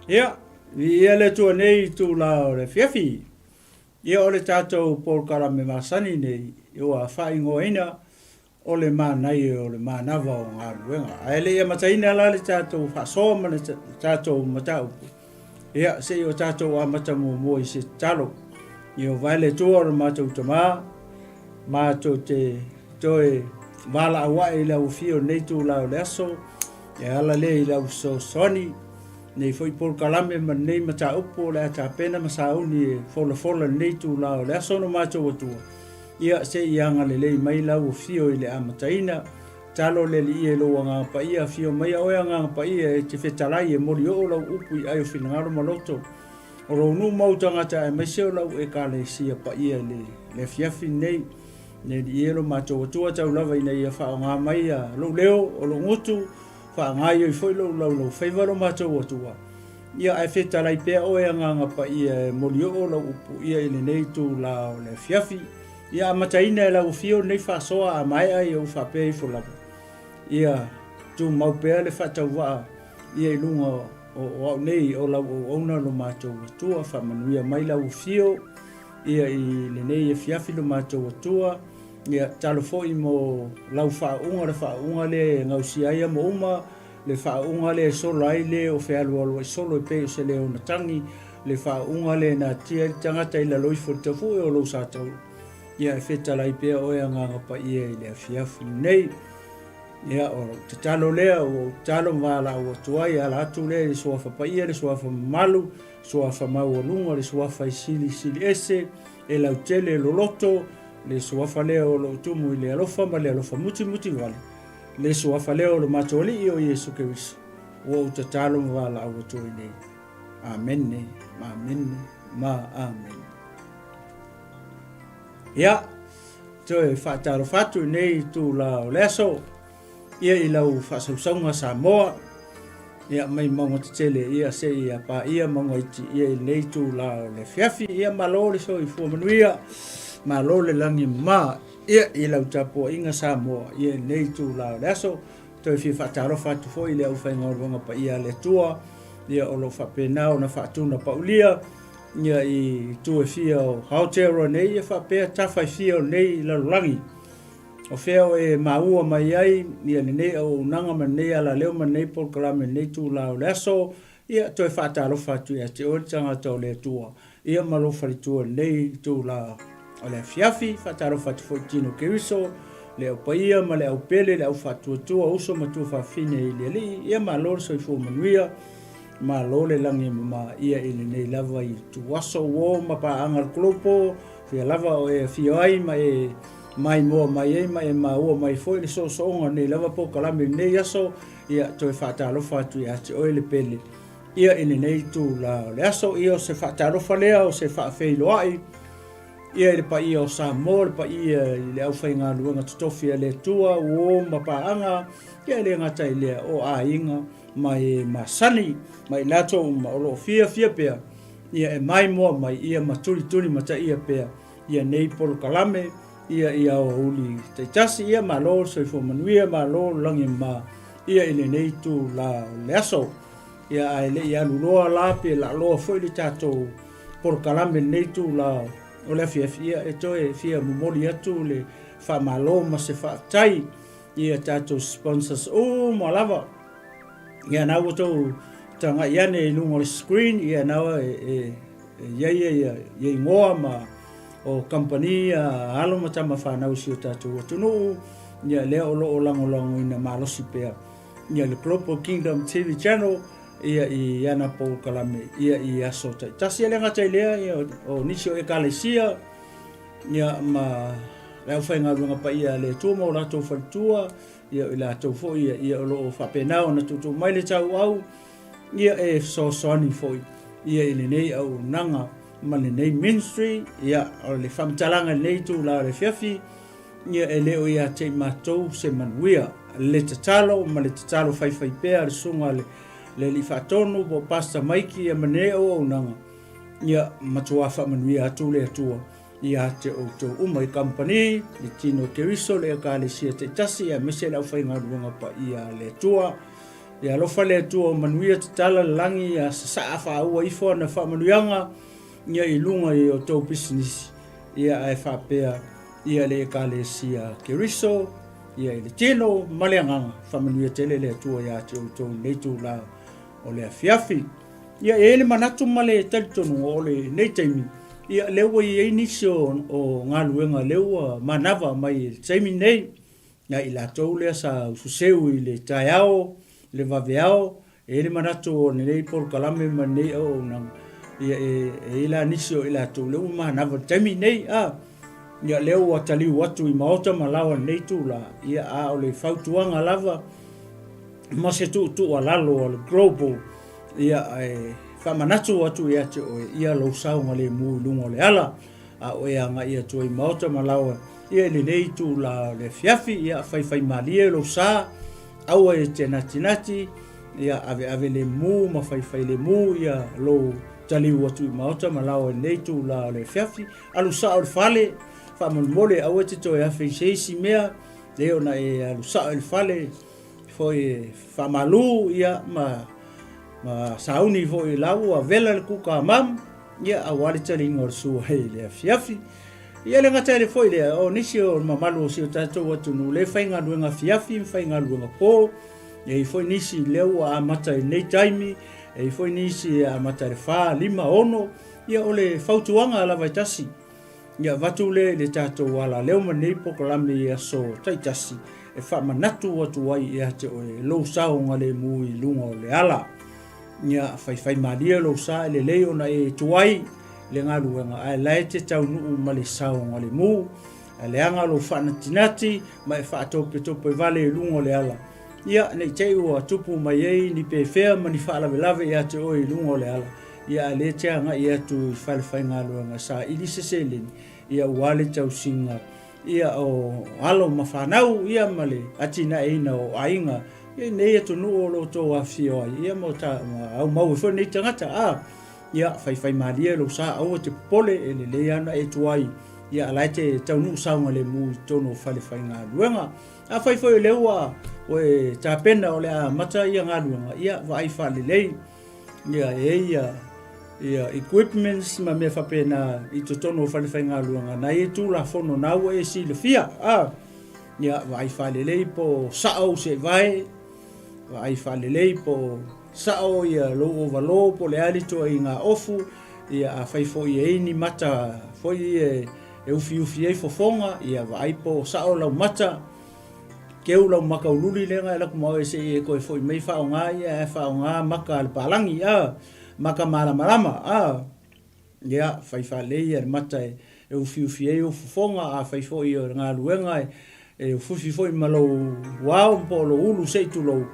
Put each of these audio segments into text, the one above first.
Ia, viia le Atua nei i itula o le afiafi. Ia o le tatou polokalame masani nei ua faaigoaina o le manaia o le manava o galuega. Ae le i amataina la le tatou faasoa ma le tatou mataupu, ia se i o tatou amata muamua i se tatalo. Ieova e le Atua o le matou Tama, matou te toe valaau ae i le auafia o lenei itula o le aso, e ala lea i lau fesoasoani, nei foi polokalame ma lenei mataupu o le a tapena ma sauni e folafola i lenei itula o le aso no matou Atua. Ia, se i agalelei mai lau afio i le amataina. Talo le Alii e lou Agaga Paia, afio maia oe Agaga Paia e te fetalai e molioo lau upu i ai o finagalo ma loto o lou nuu ma ou tagata aemaise o lau Ekalesia paia i le afiafi lenei. Le Alii e lo matou Atua tau lava ina ia faaaoga mai a lou leo o lou gutu, faagaoioi foi lou laulaufaiva lo matou Atua. Ia ae fetalai pea oe Agaga Paia e molioo lau upu ia i lenei itula o le afiafi. Ia amataina e lau afio lenei faasoa a maea ia ou faapea ifo lava. Ia tumau pea le faatauvaa ia i luga o au nei o lau auauna lo matou Atua. Faamanuia mai lau afio ia i lenei afiafi lo matou Atua. Ia tatalo foi mo lau faauuga, le faauuga lea e gausia ai amo uma, le faauuga lea e sola ai le o fealualuai solo e pei o se leo na tagi, le faauuga lea e natia ai le tagata i lalo ifo i le tafue o lou sa taula. Ia e fetalai pea oe Agaga Paia i le afiafi lenei. Ia, o lou tatalo lea, ua ou tatalo ma valaau atu ai, ala atu lea i le Suafa Paia, le Suafa Mamalu, Suafa Maualuga, le Suafa e Silisili Ese, e lautele, e loloto, le Suafa lea o lo o tumu i le alofa ma le alofa mutimuti vale, le Suafa lea o lo matou Alii o Iesu Keriso, ua ou tatalo ma valaau atu ai nei. Amene, ma amene, ma amene. Ia, toe faatalofa atu i nei itula o le aso, ia i lau faasausauga Samoa, ia mai mauga tetele ia seia paia mauga iti ia i lenei itula o le afiafi. Ia malo le soifua manuia, malo le lagi ma ia i lau tapuaiga Samoa ia i lenei itula o le aso. Toe fia faatalofa atu foi i le aufaigaluega paia a le Atua ia o lo o faapena ona faatunapaulia ia i itu e fia o Aotearoa nei ia faapea tafa e fia o lenei lalolagi. O fea o e maua mai ai ia lenei auaunaga ma lenei alaleo ma lenei polokalame i lenei itula o le aso, ia toe faatalofa atu ia te oe le tagata o le Atua, ia ma lou faletua i lenei itula o le afiafi. Faatalofa atu foi i Tino Keriso, le au paia ma le au pele, le au faatuatua, uso ma tuafafine i le Alii, ia malo le soifua manuia. Malo le lagi e mama ia i lenei lava ituaso uo ma paaga le kolopo, fea lava o e afio ai ma e maimoa mai ai ma e maua mai foi le soosooga o lenei lava polokalame i lenei aso, ia toe faatalofa atu ia te oe le pele ia i lenei itula o le aso. Ia o se faatalofa lea o se faafeiloai ia i le paia o Samoa, le paia i le aufaigaluega totofi a le Atua uo ma paaga, ia e le gata i lea o aiga ma e masani ma i latou uma o lo o fiafia pea ia e maimoa mai ia ma tulituli mataia pea ia nei polokalame ia i aoauli taitasi. Ia malo le soifua manuia, malo le lagi e mama ia i lenei itula o le aso. Ia ae le i alu loa la pe laaloa foi le tatou polokalame i lenei itula o le afiafi, ia e toe fia momoli atu le faamalo ma se faafetai i a tatou sponsors uma lava. Ia na ua tou tagai ane i luga o le screen, ia na e i ai ia igoa ma o kamupani a alo ma tama fanau i si o tatou atunuu, ia lea o lo o lagolagoina malosi pea ia le Global Kingdom TV Channel ia i ana polokalame ia i aso taitasi. E le gata i lea, ia o nisi o ekalesia ia ma le aufaigaluega paia a le Atua ma o latou faletua, ia o i latou foi ia, ia o lo o faapena ona tuutuu mai le tauau ia e fesoasoani foi ia i lenei auaunaga ma lenei ministry. Ia o le faamatalaga i lenei itula o le afiafi, ia e le o ia te i matou se manuia. Le tatalo ma le tatalo faifaipea a le susuga a le Alii Faatonu po o Pastor Maiki ia ma lenei auaunaga, ia matua faamanuia atu le Atua ia te outou uma i kamupani, le tino o Keriso, le Ekalesia taitasi, aemaise le aufaigaluega paia a le Atua. Ia alofa le Atua o manuia tatala le lagi ia sasaa faaua ifo ana faamanuiaga ia i luga i o tou pisinisi ia ae faapea ia le Ekalesia Keriso ia i le tino ma le agaga. Faamanuia tele le Atua ia te outou i lenei itula o le afiafi. Ia e i ai le manatu ma le talitonuga o lenei taimi, ia lea ua i ai nisi o, o galuega lea ua manava mai i le taimi nei, ia i latou lea sa ususeu i le taeao, le vaveao, e i ai le manatu o lenei polokalame ma lenei auaunaga, ia e, e i ai la nisi o i latou lea ua manava i le taimi nei, a, ia lea ua taliu atu i maota ma laoa i lenei itula, ia a o le fautuaga lava, ma se tuutuualalo a le Global, ia e faamanatu atu ia te oe, ia lou saogalemu i luga o le ala, a o e agai atu ai i maota ma laoa, ia i lenei itula o le afiafi, ia faifaimalie lou sa, aua e te natinati, ia aveave lemu ma faifai lemu, ia lou taliu atu i maota ma laoa i lenei itula o le afiafi, alu sao i le fale, faamolemole aua e te toe afe i se isi mea, e ona e alu sao i le fale, foi e faamalu ia ma ma sauni foi la ua vela le kuka mam ia aua le taliga o le sua i le afiafi. Ia le gata le foi lea o nisi o mamalu o si o tatou atunuu le faigaluega afiafi ma faigaluega po, e i foi nisi lea ua amata i nei taimi, e i foi nisi e amata i le 4, 5, 6, ia o le fautuaga lava e tasi. Ia avatu lea i le tatou alaleo ma lenei polokalame i aso taitasi e faamanatu atu ai ia te oe lou saogalemu i luga o le ala. Ia faifaimalie lou sa e lelei ona e tuai le galuega ae la e te taunuu ma le saogalemu. Ae leaga lou faanatinati ma e faatopetope vale i luga o le ala. Ia ne i te i ua tupu mai ai ni pefea ma ni faalavelave ia te oe i luga o le ala. Ia a lea te agai atu i fale faigaluega saili se seleni, ia ua le tausiga ia o alo ma fanau ia ma le atinaeina o aiga ia i nei atunuu o lo o outou afifio ai ia ma ta ma aumau ai foi nei tagata a ia faifaimalie lou sa aua te popole e lelei lava ona e tuai ia a la e te taunuu saogalemu i totonu o fale faigaluega. Afai foi o lea ua e tapena o le a amata ia galuega ia vaai faalelei Ia, e i ai ia equipments ma mea faapena i totonu o fale faigaluega, na i ai Tulafono na ua e silafia. A, ia, vaai faalelei po o sao ou seevae, vaai faalelei po o sao ia lou ovalo po o le a le ituaiga ofu, ia afai foi e i ai ni mata foi ia e ufiufi ai fofoga, ia vaai po o sao lau mata. Keu lau maka ululi lea na e laku ma oe se i e toe foi mai faaaoga ia ae faaaoga maka a le palagi a maka malamalama a ia fai faalelei ia le mata e e ufiufi ai ou fofoga a fai foi o le galuega e e ufiufi foi ma lou ao po o lou ulu se i tulou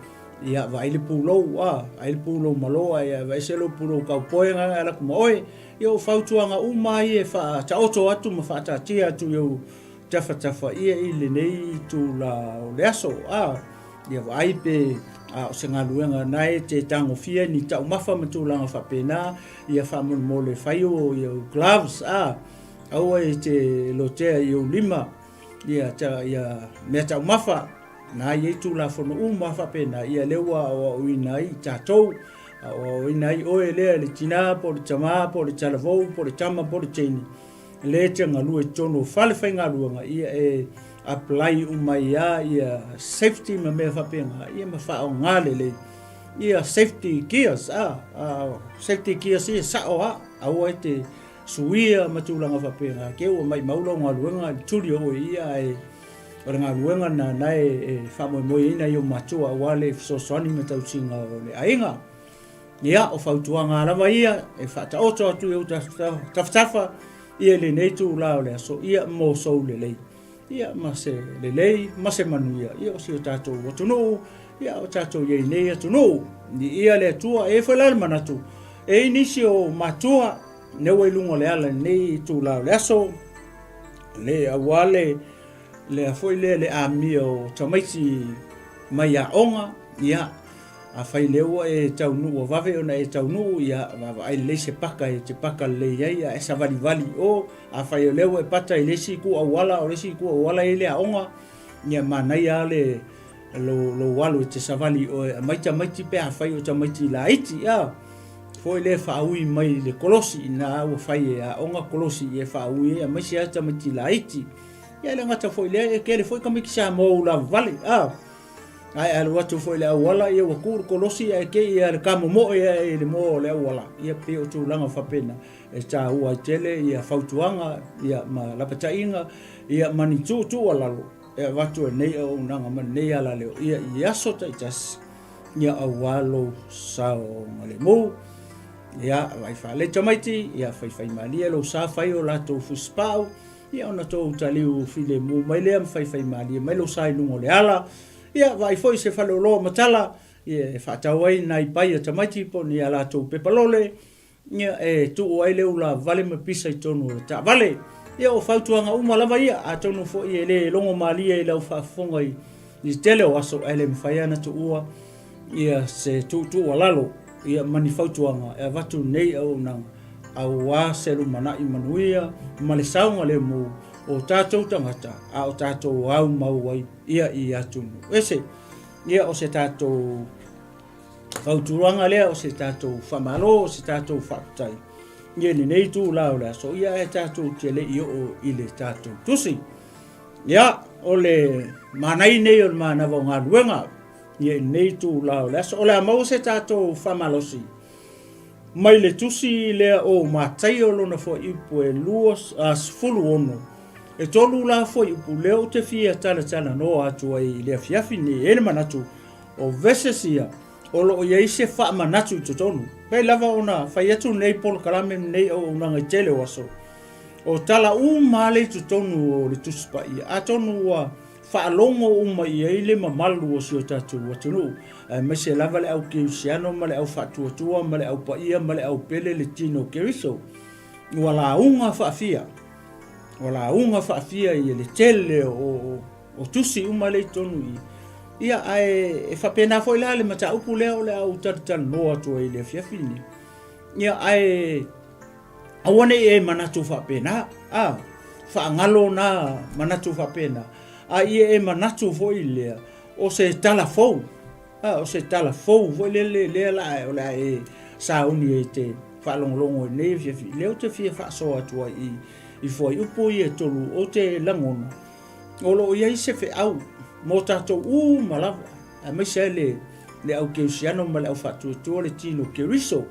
ia vaai le pulou a vaai le pulou malo ae aveese lou pulou kaupoe na e laku ma oe ia o fautuaga uma ia e faataoto atu ma faataatia atu i ou tafatafa ia i lenei itula o le aso, a ia vaai pe a o se galuega na e te tagofia ni taumafa ma tulaga faapena, ia faamolemole fai o ia gloves, a aua e te lotea i ou lima ia ta, ia mea taumafa na i ai tulafono uma faapena, ia lea ua aoaoina ai i tatou, aoaoina ai oe lea le tina po o le tama po o le talavou po o le tama po o le teine, le te galue i totonu o fale faigaluega, ia e apply uma ai lava ia safety ma mea faapena, ia ma faaaoga lelei ia safety gears, a, a safety gears ia sao lava, aua e te suia ma tulaga faapena, te ua maimau lau galuega i le tuli o oe ia, ae o le galuega lena na e, e faamoemoe ai nai ou matua aua le fesoasoani ma tausiga o le aiga. Ia, o fautuaga lava ia e faataoto atu i ou tafatafa ia i lenei itula o le aso, ia mo sou lelei, ia ma se lelei ma se manuia, ia o si o tatou atunuu, ia o tatou i ai nei atunuu. Ia le Atua, e i ai foi la le manatu, e i ai nisi o matua, lea ua i luga o le ala i lenei itula o le aso, le aua le lea foi lea le amia o tamaiti mai aoga, ia, Afai lea ua e taunuu ua vave ona e taunuu, ia vaavaai lelei se paka e te paka lelei ai, ae savalivali i o. Afai o lea ua e pata i le isi itu auala, o le isi itu auala e i ai le aoga, ia manaia lava le, lou, lou alu e te savali i oe, aumai tamaiti pe afai o tamaiti laiti, a. Foi lea faaui mai le kolosi, ina ua fai e aoga kolosi e faaui ai, aemaise lava tamaiti laiti. Ia e le gata foi i lea, e tele foi tamaiti Samoa ua lavavale, a. Ae alu atu foi i le auala, ia ua tu le kolosi ae te i lava i le tamomoe ae i le moa o le auala. Ia pei o tulaga faapena e taua ai tele ia fautuaga ia ma lapataiga ia ma ni tuutuualalo e avatu e lenei auaunaga ma lenei alaleo ia i aso taitasi ia aua lou saogalemu. Ia, vaai faalei tamaiti, ia faifaimalie lou sa fai o latou fusipau, ia ona tou taliu filemu mai lea ma faifaimalie mai lou sa i luga o le ala. Ia, vaai foi se faleoloa matala, ia e faatau ai nai pai a tamaiti po o ni a latou pepalole, ia e tuu ai le ula vale ma pisa i totonu o le taavale. Ia o fautuaga uma lava ia, atonu foi e le logo malie i lau faafofoga i le tele o aso, ae le mafai lava ona tuua ia se tuutuualalo ia ma ni fautuaga e avatu nei auaunaga aua se lumanai manuia ma le saogalemu o tatou tagata a o tatou aumau ai ia i atunuu ese. Ia o se tatou fautuaga lea, o se tatou faamalo, o se tatou faafetai ia i lenei itula o le aso, ia ae tatou te le i oo i le tatou tusi. Ia, o le manai nei o le manava o galuega ia i lenei itula o le aso. O le a maua se tatou faamalosi mai le tusi lea o Mataio lona fuaiupu e 16, e tolu la fuaiupu lea ou te fia talatalanoa atu ai i le afiafi nei. E i ai le manatu o verses ia o lo o i ai se faamanatu i totonu. Pei lava ona fai atu lenei polokalame ma lenei auaunaga i tele o aso, o tala uma lava lea i totonu o le Tusi Paia, atonu ua faalogo uma i ai le mamalu o si o tatou atunuu, aemaise lava le au kerisiano ma le au faatuatua ma le au paia ma le au pele le tino o Keriso. Ua lauga faafia, ua lauga faafia i le tele o, o tusi uma lea i totonu i Ia, ae e faapena foi la le mataupu lea o le a ou talatalanoa atu ai i le afiafi lenei. Ia, ae aua ne i e manatu faapena, a, faagalo na manatu faapena, a ia e manatu foi lea o se tala fou, a, o se tala fou foi lele lea la o le a e sauni ai e te faalogologo i lenei afiafi, lea ou te fia faasoa atu ai i, i fuaiupu ia e tolu ou te lagona o lo o i ai se feau mo tatou uma lava, aemaise ai le, le au kerisiano ma le au faatuatua le tino Keriso.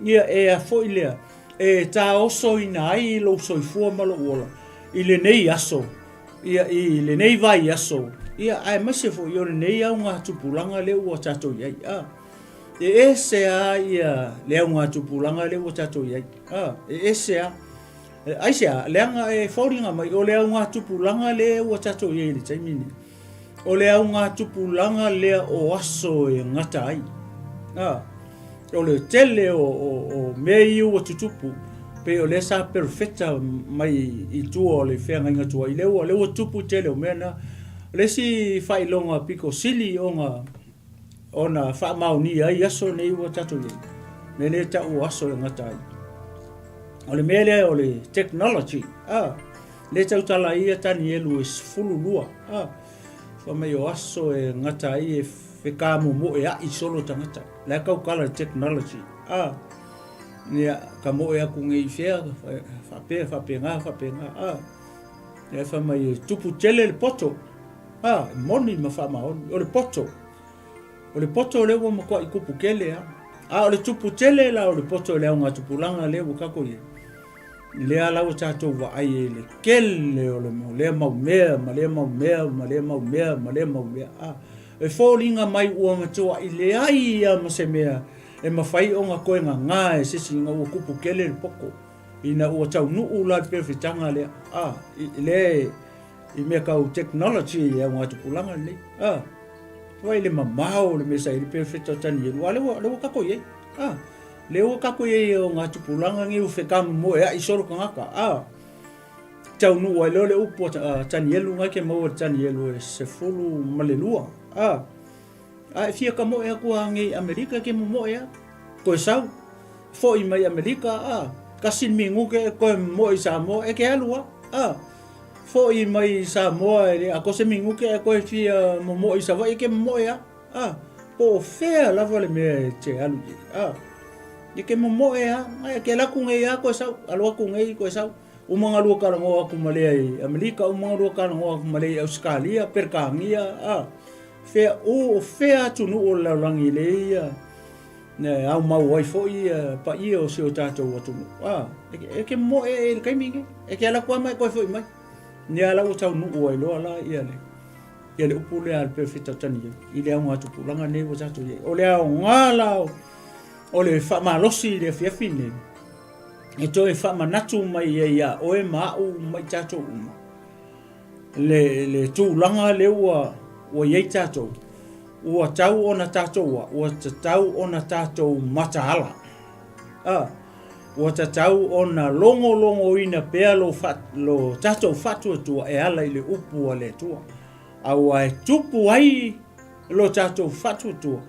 Ia e a foi lea e taosoina ai lou soifua ma lou ola i lenei aso, ia i lenei vaiaso, ia aemaise foi o lenei augatupulaga lea ua tatou i ai. A, e ese lava ia le augatupulaga lea ua tatou i ai. A, e ese lava. Aisea? Leaga e foliga mai o le augatupulaga lea ua tatou i ai i le taimi lenei. O le augatupulaga lea o aso e gata ai. A, o le tele o, o, o mea ia ua tutupu, pei o lea sa perofeta mai i tua o le feagaiga tuai, lea ua, lea ua tupu tele o mea na. O le isi faailoga pito sili ona ona faamaonia ai aso nei ua tatou i ai, mea lea e tau o aso e gata ai. O le mea lea o le technology, a, lea tautala ai ia Tanielu e 12, a, fai mai o aso e gata ai e fekamomoea'i solo tagata. La e tautala i le technology, a, ia, ka moe atu nei i fea, faapea, faapena, faapena, a, ia fai mai e tupu tele le poto, a, e moni ma faamaoni, o le poto. O le poto lea ua matuai tupu tele lava. A o le tupu tele la o le poto i le augatupulaga lea ua tatou i ai, lea la ua tatou vaai ai i le tele o le lea mau mea ma lea mau mea ma lea mau mea ma lea mau mea. A, e foliga mai ua matuai leai lava ma se mea e mafai ona toe gaga e se isi ina ua tupu tele le poto, ina ua taunuu la le perofetaga lea, a, lea e i mea tau technology i le augatupulaga lenei. A, vaai le mamao o le mea sa i ai le perofeta o Tanielu, a lea ua, lea ua tatou i ai. A, lea ua tatou i ai i augatupulaga nei ua fekamomoea'i solo tagata. A, taunuu ai loa le upu a Tanielu na e te maua i le Tanielu e 12. A, a e fia kamoe atu lava nei i Amerika e te momoe lava, toe sau, foi mai Amerika, a, tasi le minute e toe momoe i Samoa, e te alu lava. A. Foʻi mai i Samoa e le atoa se minute ae toe fia momoe i Savaii e ke momoe a, a, po o fea lava le mea e te alu i ai, a. E ke momoe a, ae ke alu atu nei a toe sau, alu atu nei toe sau. Uma ona lua talanoa atu ma lea i Amerika, uma ona lua talanoa atu ma lea i Ausetalia, Peretania, a. Fea, o fea atunuu o le lalolagi lea ia e aumau ai foi paia o si o tatou atunuu. A, e ke momoe i le taimi lenei. E ke alu atu lava ma e toe foi mai. Lea la ua taunuu ai loa la ia le ia le upu lea a le perofeta o Taniela i le augatupulaga nei ua tatou i ai. O le aoga la o le faamalosi i le afiafi nei, e toe faamanatu mai ai ia oe ma au ma i tatou uma le, le tulaga lea ua, ua i ai tatou, ua tau ona tatou a, ua tatau ona tatou mataala. A, ua tatau ona logologoina pea lo, fa, lo tatou faatuatua e ala i le upu a le Atua. Aua e tupu ai lo tatou faatuatua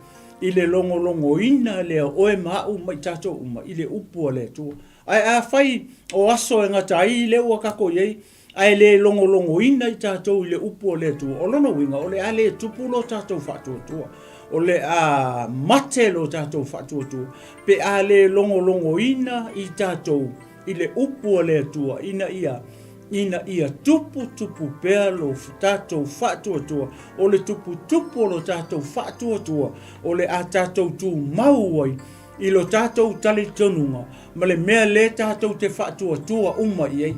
i le logologoina lea o oe ma au ma i tatou uma i le upu a le Atua. Ae afai o aso e gata ai lea ua tatou i ai, ae le logologoina i tatou i le upu a le Atua, o lona uiga o le a le tupu lo tatou faatuatua, o le a mate lo tatou faatuatua pe a le logologoina i tatou i le upu a le Atua ina ia ina ia tupu tupu pea lo tatou faatuatua, o le tuputupu o lo tatou faatuatua o le a tatou tumau ai i lo tatou talitonuga ma le mea lea tatou te faatuatua uma i ai.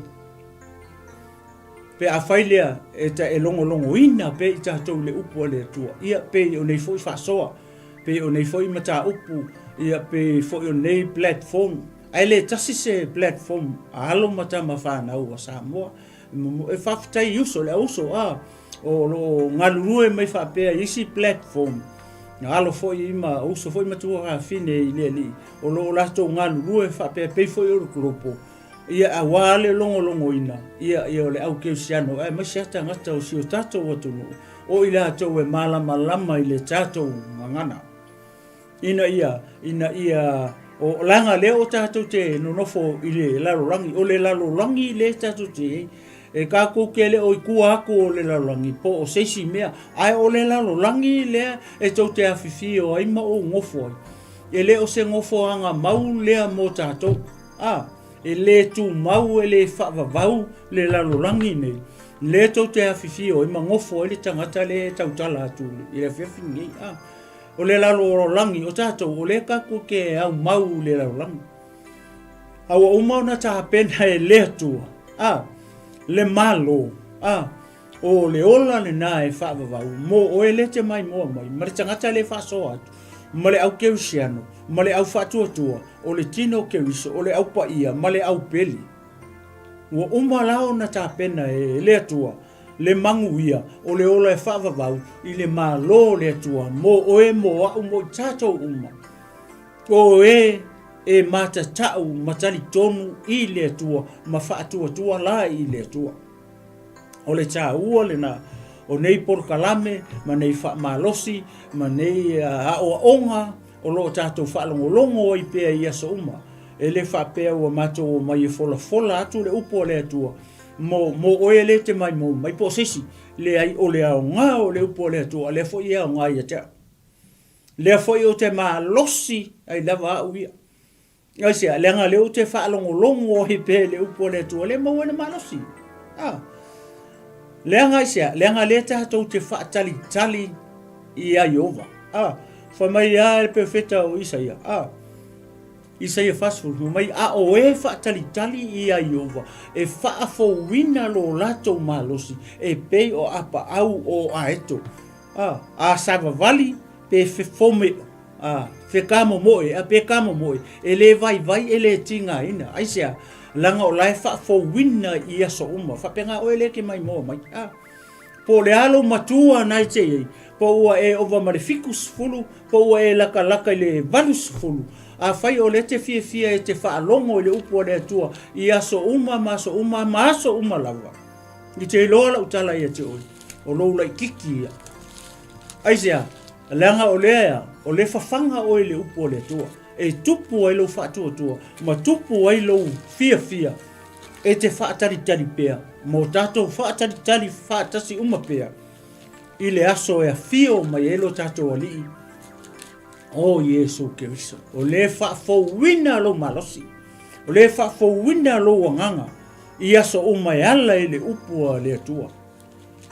Pe afai lea e ta e logologoina pea i tatou i le upu a le Atua, ia pei o nei foi faasoa, pei o nei foi mataupu, ia pei foi o nei platform, ae le tasi se platform a alo ma tama fanau a Samoa. E faafetai i uso, le auso, a, o lo o galulue mai faapea i isi platform, alo foi ma uso foi ma tuafafine i le Alii, o lo o latou galulue faapea pei foi o le global, Ia, aua le logologoina, ia, ia o le au kerisiano, aemaise lava tagata o si o tatou atunuu, o i latou e malamalama i le tatou gagana. Ina ia, ina ia, o, leaga lea o tatou te nonofo i le lalolagi, o le lalolagi lea tatou te i ai. E tatou te le o i tua atu o le lalolagi po o se isi mea, ae o le lalolagi lea e tou te afifio ai ma ou nofo ai. E le o se nofoaga mau lea mo tatou. A, e lē tumau e lē faavavau le lalolagi nei, lea tou te afifio ai ma nofo ai le tagata lea e tautala atu i le afiafi lenei. A, o le lalolagi, o tatou, o lea tatou te aumau i le lalolagi. A ua uma ona tapena e le Atua, a, le Malo, a, O le ola lena e faavavau mo oe lea te maimoa mai, ma le tagata lea e faasoa atu, ma le au kerisiano, ma le au faatuatua, o le tino keriso, o le au paia, ma le au pele. Ua uma la ona tapena e le Atua le manuia o le ola e faavavau i le Malo o le Atua mo oe, mo aʻu, mo i tatou uma. O e e matatau ma talitonu i le Atua ma faatuatua la i le Atua. O le tāua lena o nei polokalame ma nei faamalosi ma nei aoaoga o lo o tatou faalogologo ai pea i aso uma. E le faapea ua matou omai e folafola atu le upu a le Atua mo, mo oe lea e te maimoa mai po o se isi. Leai, o le aoga o le upu a le Atua, lea foi e aoga ia te au. Lea foi ou te malosi ai lava au ia. Aisea? Leaga lea ou te faalogologo ai pea i le upu a le Atua, lea e maua ai le malosi. Ah. Leaga aisea? Leaga lea tatou te faatalitali ia Ieova. Ah. Fai mai lava le perofeta o Isaia. Ah. Isaia 40, fai mai, a o e faatalitali ia Ieova, e faafouina lo latou malosi, e pei o apaau o aeto. Ah. A savavali pe fome A, fekamomoe, a pe kamomoe, e lē vaivai e lē tigaina. Aisea? Leaga o la e faafouina i aso uma. Faapena oe lea e te maimoa mai. A, po o le a lou matua na e te i ai, po ua e ova ma le 70, po ua e latalata i le 80, afai o lea e te fiafia e te faalogo i le upu a le Atua i aso uma ma aso uma ma aso uma lava, i te iloa lau tala ia te oe, o lou laititi ia. Aisea? Leaga o lea, o lea fafaga oe i le upu a le Atua, e tupu ai lou faatuatua ma tupu ai lou fiafia. E te faatalitali pea mo tatou faatalitali faatasi uma pea i le aso e afio mai ai lo tatou Alii, o Iesu Keriso. O lea e faafouina lou malosi, o lea e faafouina lou agaga i aso uma e ala i le upu a le Atua.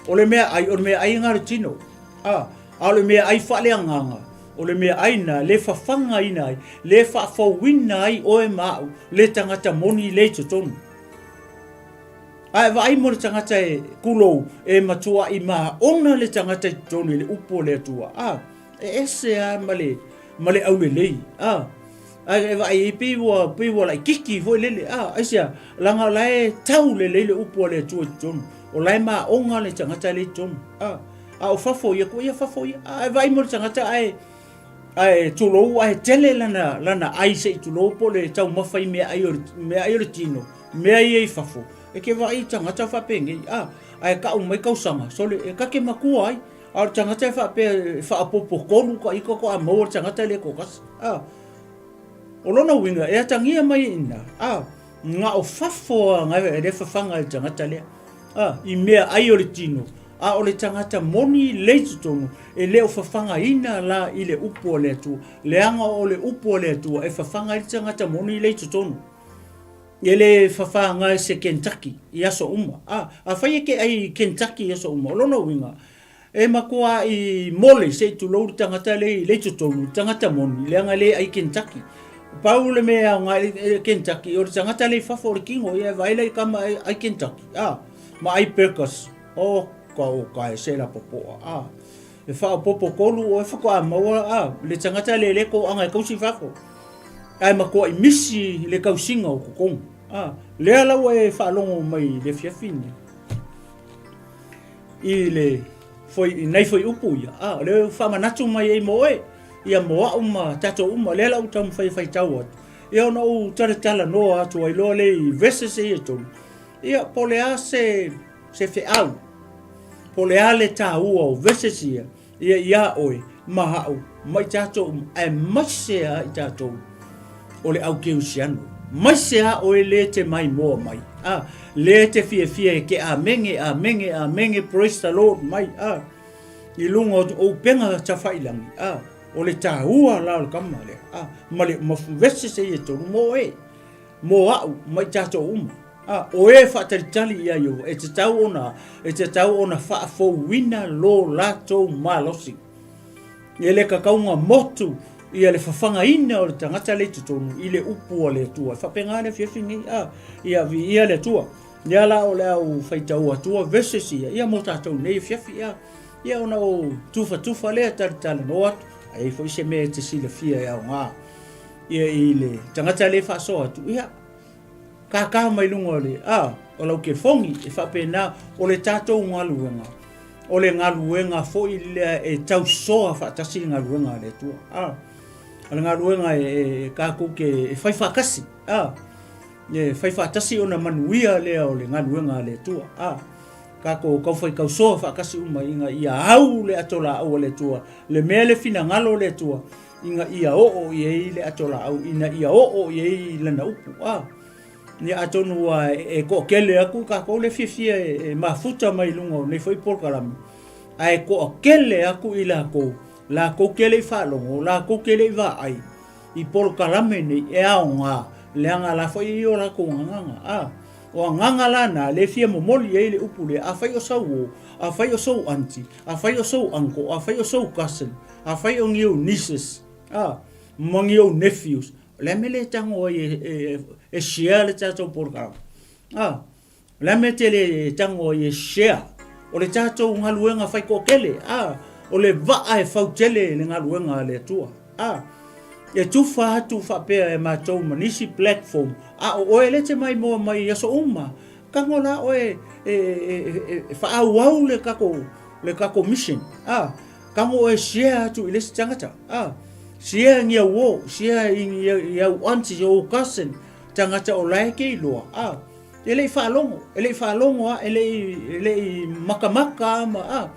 O le meaai, o le meaai lena a le tino. A, a o le meaai faaleagaga, o le meaai lena le fafagaina ai, le faafouina ai oe ma au, le tagata moni le i totonu. A e vaai mo le tagata e kulou, e matuai maona le tagata i totonu i le upu o le Atua. A, e ese lava ma le, ma le aulelei. A, ae e vaai ai pei ua, pei ua laititi foi lele. A, aisea, leaga o la e tau lelei le upu a le Atua i totonu. O la e maona le tagata lea i totonu. A, a o fafo ia, tuuaia fafo ia. A e vaai mo le tagata ae, ae tulou ae tele lana, lana ai se i tulou po o le taumafa i meaai o le, meaai o le tino, mea ia i fafo. E te vaai i tagata faapenei, a, ae tau mai tausaga, sole, e ta te matua ai. A o le tagata e faapea e faaopoopo tolu ta ita faatoa maua le tagata lea e toatasi. A, o lona uiga e atagia mai i ina, a, na o fafo lava e le fafaga i le tagata lea, a, i meaai o le tino, a o le tagata moni lea i totonu e le o fafagaina la i le upu a le Atua, leaga o le upu a le Atua e fafaga ai le tagata moni lea i totonu. E le fafaga e se Kentucky i aso uma. A, afai e te ai i Kentucky i aso uma, o lona uiga, e matuai mole se i tulou le tagata le i totonu, le tagata moni, leaga e le ai Kentucky. Pau le mea e aoga ai le Kentucky, o le tagata le i fafo o le tino, ia e vaai la i tama ai Kentucky, a, ma ai burgers. O, ka o ka e se la popoa, a. E faaopoopo tolu oe faatoa maua, a, le tagata le le toaga e tausi i fafo. Ae matuai misi le tausiga o totonu. A, lea la ua e faalogo mai i le afiafi nei. I le foi, i nai foi upu ia, a, o lea ua faamanatu mai ai mo oe, ia mo au ma tatou uma, lea la ua taumafai e faitau atu. Ia ona ou talatalanoa atu ai loa lea i verses ia e tolu, ia po o le a se, se feau, po o le a le taua o verses ia, ia iā oe ma au ma i tatou uma, aemaise lava i tatou o le au kerisiano. Maise lava oe lē te maimoa mai, a, lē te fiafia e te amene, amene, amene, praise the Lord mai, a, i luga o upega tafailangi, a, o le taua la o le kama lea, a, ma le, ma verses ia e tolu mo oe. Mō au, ma i tātou uma. Ā, o e faatalitali i a Iehowa, e tatau ona, e tatau ona faafouina lo latou malosi. E le kakauga motu ia le fafagaina o le tagata le i totonu i le upu a le Atua. E faapena le afiafi nei, ā, ia viia le Atua. Ia la o le au faitau atua verses ia, ia mō tātou nei afiafi, ā, ia ona o tufatufa lea talitalanoa atu, a i ai foi se mea e te silafia e aoga. Ia i le tagata lea e faasoa atu, ia, kākā mai luga o le, a, o lau kefogi, e faapena, o le tatou galuega, o le galuega foi lea e tausoa faatasi le galuega a le Atua. A, o le galuega e, e, e kākou ke, e fai faatasi, a, e fai faatasi ona manuia lea o le galuega a le Atua. A, kākou taufai tausoa faatasi uma ina ia au le ato laau a le Atua, le mea le finagalo o le Atua, ina ia oo i ai le ato laau, ina ia oo i ai lana upu. A, ia atonu ua e toatele atu tatou le fiafia e mafuta mai luga o nei foi polokalame, ae toatele atu i latou, latou te le i faalogo, latou te le i vaai i polokalame nei e aoga, leaga la foi e i o latou agaga. A, o agaga la na le fia momoli ai le upu lea, afai o sau uo, afai o sou aunty, afai o sou uncle, afai o sou cousin, Afai o ni ou nieces, a, ma ni ou nephews, o le a mea le tago ai e, e, e share le tatou polokalame? A, o le a mea te le tago ai e share? O le tatou galuega fai toatele, a, o le vaa e fau tele le galuega a le Atua. A, e tufa atu faapea e matou ma nisi platform, a o oe lea e te maimoa mai i aso uma, tago la oe e, e, e, e faaauau le tatou, le tatou mission. A, Tango oe share atu i le isi tagata. Ah, share i au uo, share i au aunty, i ou cousin, tagata o la e ke iloa. Ah, e le i faalogo, e le i faalogo a, e le i, e le i makamaka a ma, ah,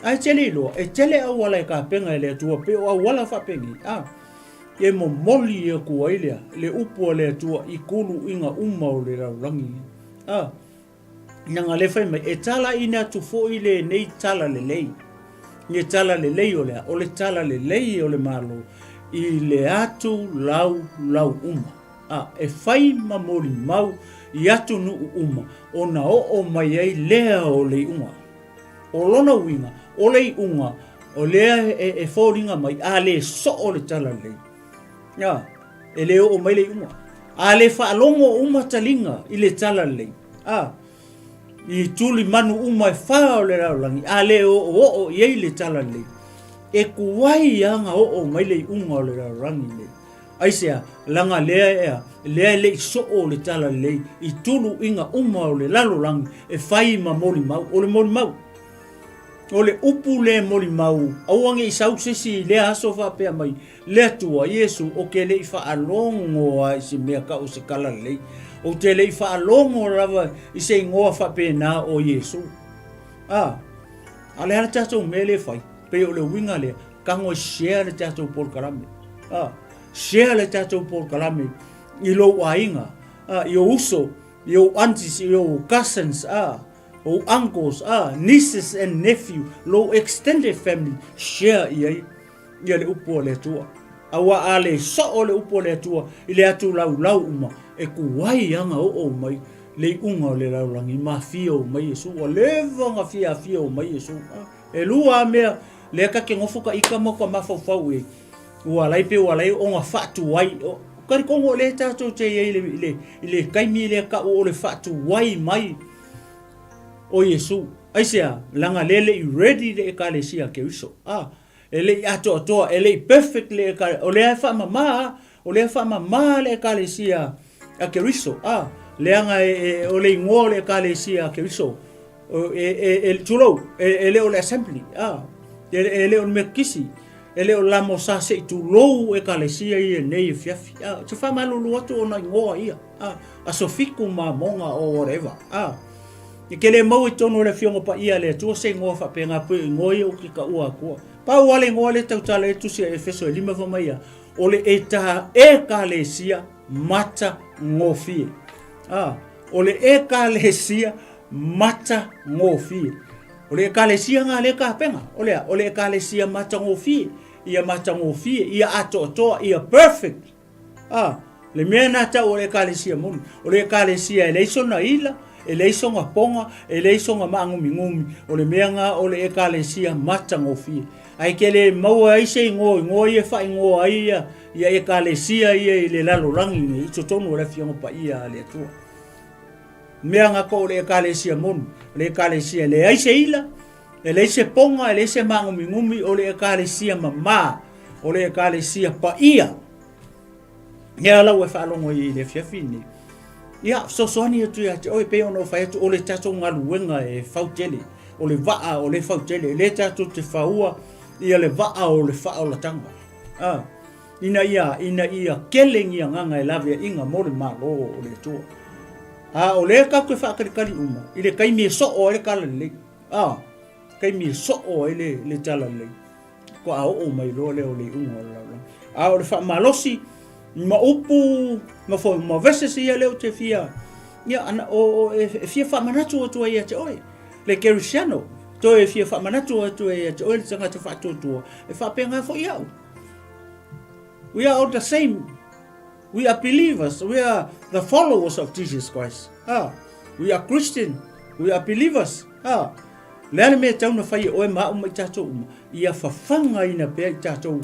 ae tele iloa, e tele auala e kapenga e le Atua, pe o auala faapenei, ah, e momoli atu ai lea, le upu a le Atua i kuluiga uma o le lalolagi. A, leaga lea fai mai, e talaiina atu foi lenei tala lelei. Le tala lelei o le a? O le tala lelei o le Malo i le atu laulau uma. A, e fai ma molimau i atunuu uma ona oo mai ai lea o le iuga. O lona uiga, o le iuga, o lea e foliga mai, a le soo le tala lelei, a, e le oo mai le iuga. A le faalogo uma taliga i le tala lelei, a, i tuli manu uma e fa o le lalolagi, a le oooo i ai le tala lelei, e tuai lava ona oo mai le iuga o le lalolagi lenei. Aisea? Leaga lea ea, lea e le i soo le tala lelei i tuluiga uma o le lalolagi e fai ma molimau. O le molimau, o le upu le molimau, aua ne i sau se isi i lea aso faapea mai, Le Atua, Iesu, ou te le i faalogo lava i se mea tau o se tala lelei. Ou te le i faalogo lava i se igoa faapena o Iesu. A, a o le a le tatou mea lea e fai? Pei o le uiga lea, tago e share le tatou polokalame. A, share le tatou polokalame i lou aiga, a, i ou uso, i ou aunties, i ou cousins, a, ou uncles, a, nieces and nephew, lou extended family, share i ai ia le upu a le Atua. Aua a le soo le upu a le Atua i le atu laulau uma, e tuai aga oo mai le iuga o le lalolagi ma afio mai Iesu. Ua leva ona fia afio mai Iesu. E lua a mea lea ta te nofo ta ita ma ta mafaufau i ai. Ua alai pe ua alai ona faatuai. Talitonu o lea tatou te i ai i le taimi lea tau o le faatuai mai o Iesu. Aisea? Leaga lea e le i ready le Ekalesia a Keriso. A, e le i atoatoa, e le i perfect le Ekalesia. O lea e faamama a, o lea e faamama le Ekalesia a Keriso. A, leaga e, e, o le igoa o le Ekalesia a Keriso, e, e, e, tulou, e, e le o le assembly, a, e, e le o le Metotisi, e le o lamosa se i tulou Ekalesia ia nei afiafi. A, ou te faamalulu atu ona igoa ia, a, aso fiku ma moga or whatever, a. E ke le maua i totonu o le Afioga Paia a le Atua se igoa faapena pei o igoa ia ou te taua atua. Pau lava le igoa lea e tautala ai le Tusi a Efeso e lima fai mai ia, o le eta, Ekalesia matagofie. A, o le Ekalesia matagofie. O le Ekalesia nga le kapena, o le a? O le Ekalesia matagofie, ia matagofie, ia atoatoa, ia perfect. A, le mea na tau o le Ekalesia moni, o le Ekalesia e leai sona ila, e leai sona poga, e leai sona maagumigumi, o le mea nga o le Ekalesia matagofie. Ae ke le maua ai se igoa, igoa ia e faaigoa ai ia, ia Ekalesia ia i le lalolagi nei, i totonu o le Afioga Paia a le Atua. Mea nga ko o le Ekalesia moni, o le Ekalesia e leai se ila, e leai se poga, e leai se maagumigumi, o le Ekalesia mama, o le Ekalesia paia. Ia lau e faalogo i le afiafi nei. Ia, fesoasoani atu ia te oe, pei ona ou fai atu, o le tatou galuega e fau tele, o le vaa o le fau tele, e le tatou te faua ia le vaa o le faaolataga. Ah, ina ia, ina ia kele ni agaga e laveaiga mo le Malo o le Atua. A o lea tatou te faatalikali uma i le taimi e soo ai le tala lelei. Ah, taimi e soo ai le, le tala lelei. Faatoa oo mai loa lea o le iuga o le lalolagi. A o le faamalosi ma upu ma foi ma verses ia lea ou te fia ia ana o, o e, e fia faamanatu atu ai ia te oe le Kerisiano toe fia faamanatu atu ai ia te oe le tagata faatuatua e faapena foi au. We are all the same. We are believers. We are the followers of Jesus Christ. Ah, we are Christian. We are believers. Ah, le a le mea e tatau ona fai e oe ma au ma i tatou uma? Ia fafagaina pea i tatou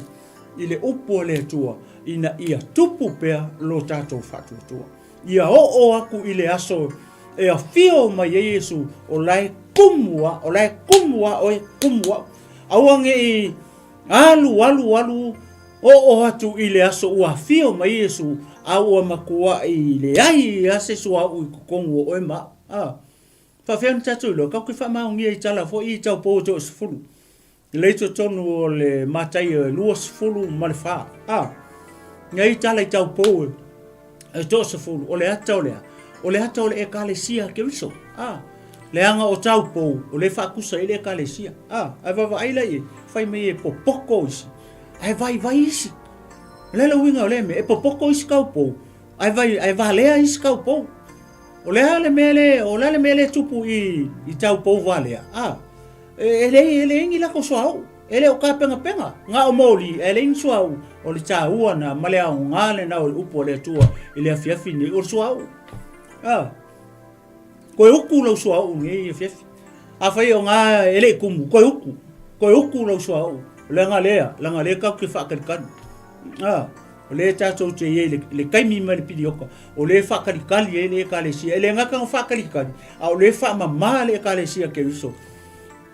i le upu a le Atua ina ia tupu pea lo tatou faatuatua. Ia oo aku i le aso e afio mai ai Iesu, o la e kumu a, o la e kumu a oe, kumu au. Aua ne i alu, alu, alu, oo atu i le aso ua afio mai Iesu, a ua matuai leai a se suauu i totonu o oe ma au. A. Faafefea ona tatou iloa? Tatou te faamaonia i tala foi i taupou e toasefulu. Lea i totonu o le Mataio e 24. A, nei tala i taupou e toasefulu, o le ata o le a? O le ata o le Ekalesia a Keriso. A, leaga o taupou, o lea e faatusa ai le Ekalesia. A, ae vaavaai la i ai, fai mai e popoko isi, ae vaivai isi. O le a le uiga o lea mea? E popoko isi taupou, ae, vai, ae valea isi taupou. O le a le mea le, o le a le mea le tupu i, i tau pou valea, a, e, e leai, e leai ni latou suauu, e le o tapenapena, na o moli, ae leai ni suauu, o le taua na ma le aoga lena o le upu a le Atua i le afiafi nei, o le suauu. A, koe uku lau suauu nei afiafi. Afai o ngā e le i kumu, koe uku, koe uku lau suauu, leaga lea, leaga lea tatou te faatalikali. A, O lea tatou te i ai i le taimi mai le pilioka, o lea e faatalikali ai le Ekalesia. E le gata ona faatalikali, a o lea e faamama le Ekalesia Keriso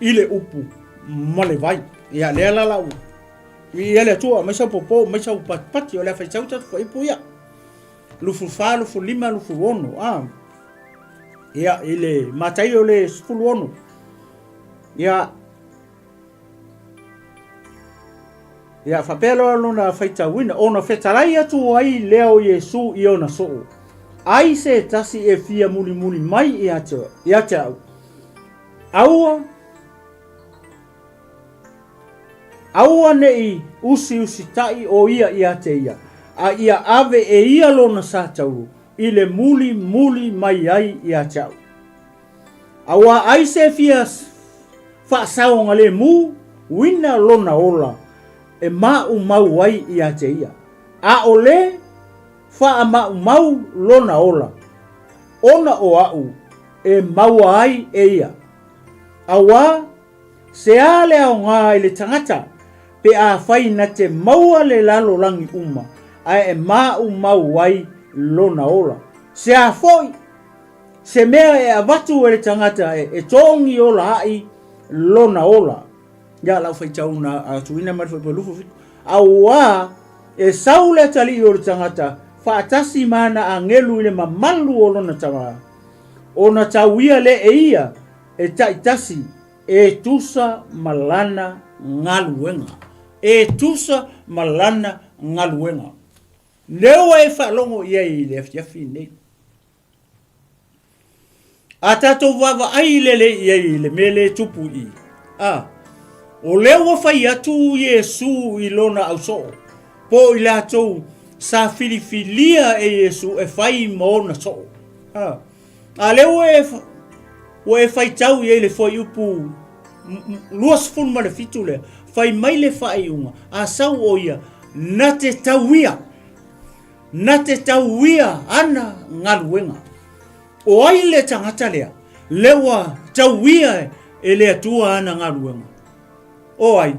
i le upu ma le vai. Ia, lea la lau viia le Atua, aumai sau popo, aumai sau patipati, o le a faitau tatou fuaiupu ia. 24, 25, 26, a. Ia, i le Mataio le 16. Ia, Ia, faapea loa lona faitauina, ona fetalai atu ai lea o Iesu i ona soo, Ai se tasi e fia mulimuli mai ia te, ia te au, aua, aua neʻi usiusitai o ia ia te ia, a ia ave e ia lona sa taulu i le mulimuli mai ai ia te au. Aua ai se fia faasaogalemu uina lona ola e maumau ai ia te ia, a o le faamaumau lona ola, ona o aʻu e maua ai e ia. Auā, se a le aoga i le tagata pe afai na te maua le lalolagi uma, ae e maumau ai lona ola? Se a foi Se mea e avatu e le tagata e togi ola ai lona ola. Ia lau faitau na atuina mai le fuaiupu 27. Auā e sau le atalii o le tagata faatasi ma ana agelu i le mamalu o lona tama, ona tau ia lea e ia e taitasi e tusa ma lana galuega. E tusa ma lana galuega. Lea ua e faalogo i ai i le afiafi nei. A tatou vaavaai lelei i ai i le mea lea e tupu i i, a, o lea ua fai atu Iesu i lona ausoo, po o i latou sa filifilia e Iesu e fai ma ona soo. A, a lea ua e, ua e faitau i ai le fuaiupu 27 lea, fai mai le faaiuga, a sau o ia, na te tauia. Na te tauia ana galuega. O ai le tagata lea? Le ua tauia e le Atua ana galuega. O ai?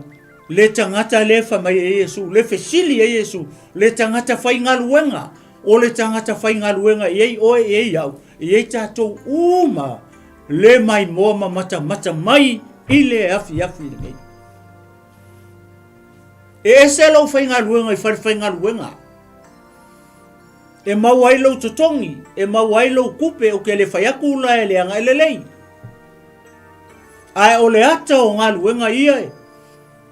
Le tagata lea fai mai e Iesu, le fesili e Iesu, le tagata faigaluega. O le tagata faigaluega e i ai oe, e i ai au, e i ai tatou uma le maimoa ma matamata mai i le afiafi lenei. E ese lou faigaluega i falefaigaluega. E maua ai lou totogi, e maua ai lou kupe, ou te le fai atu la e leaga e lelei. Ae o le ata o galuega ia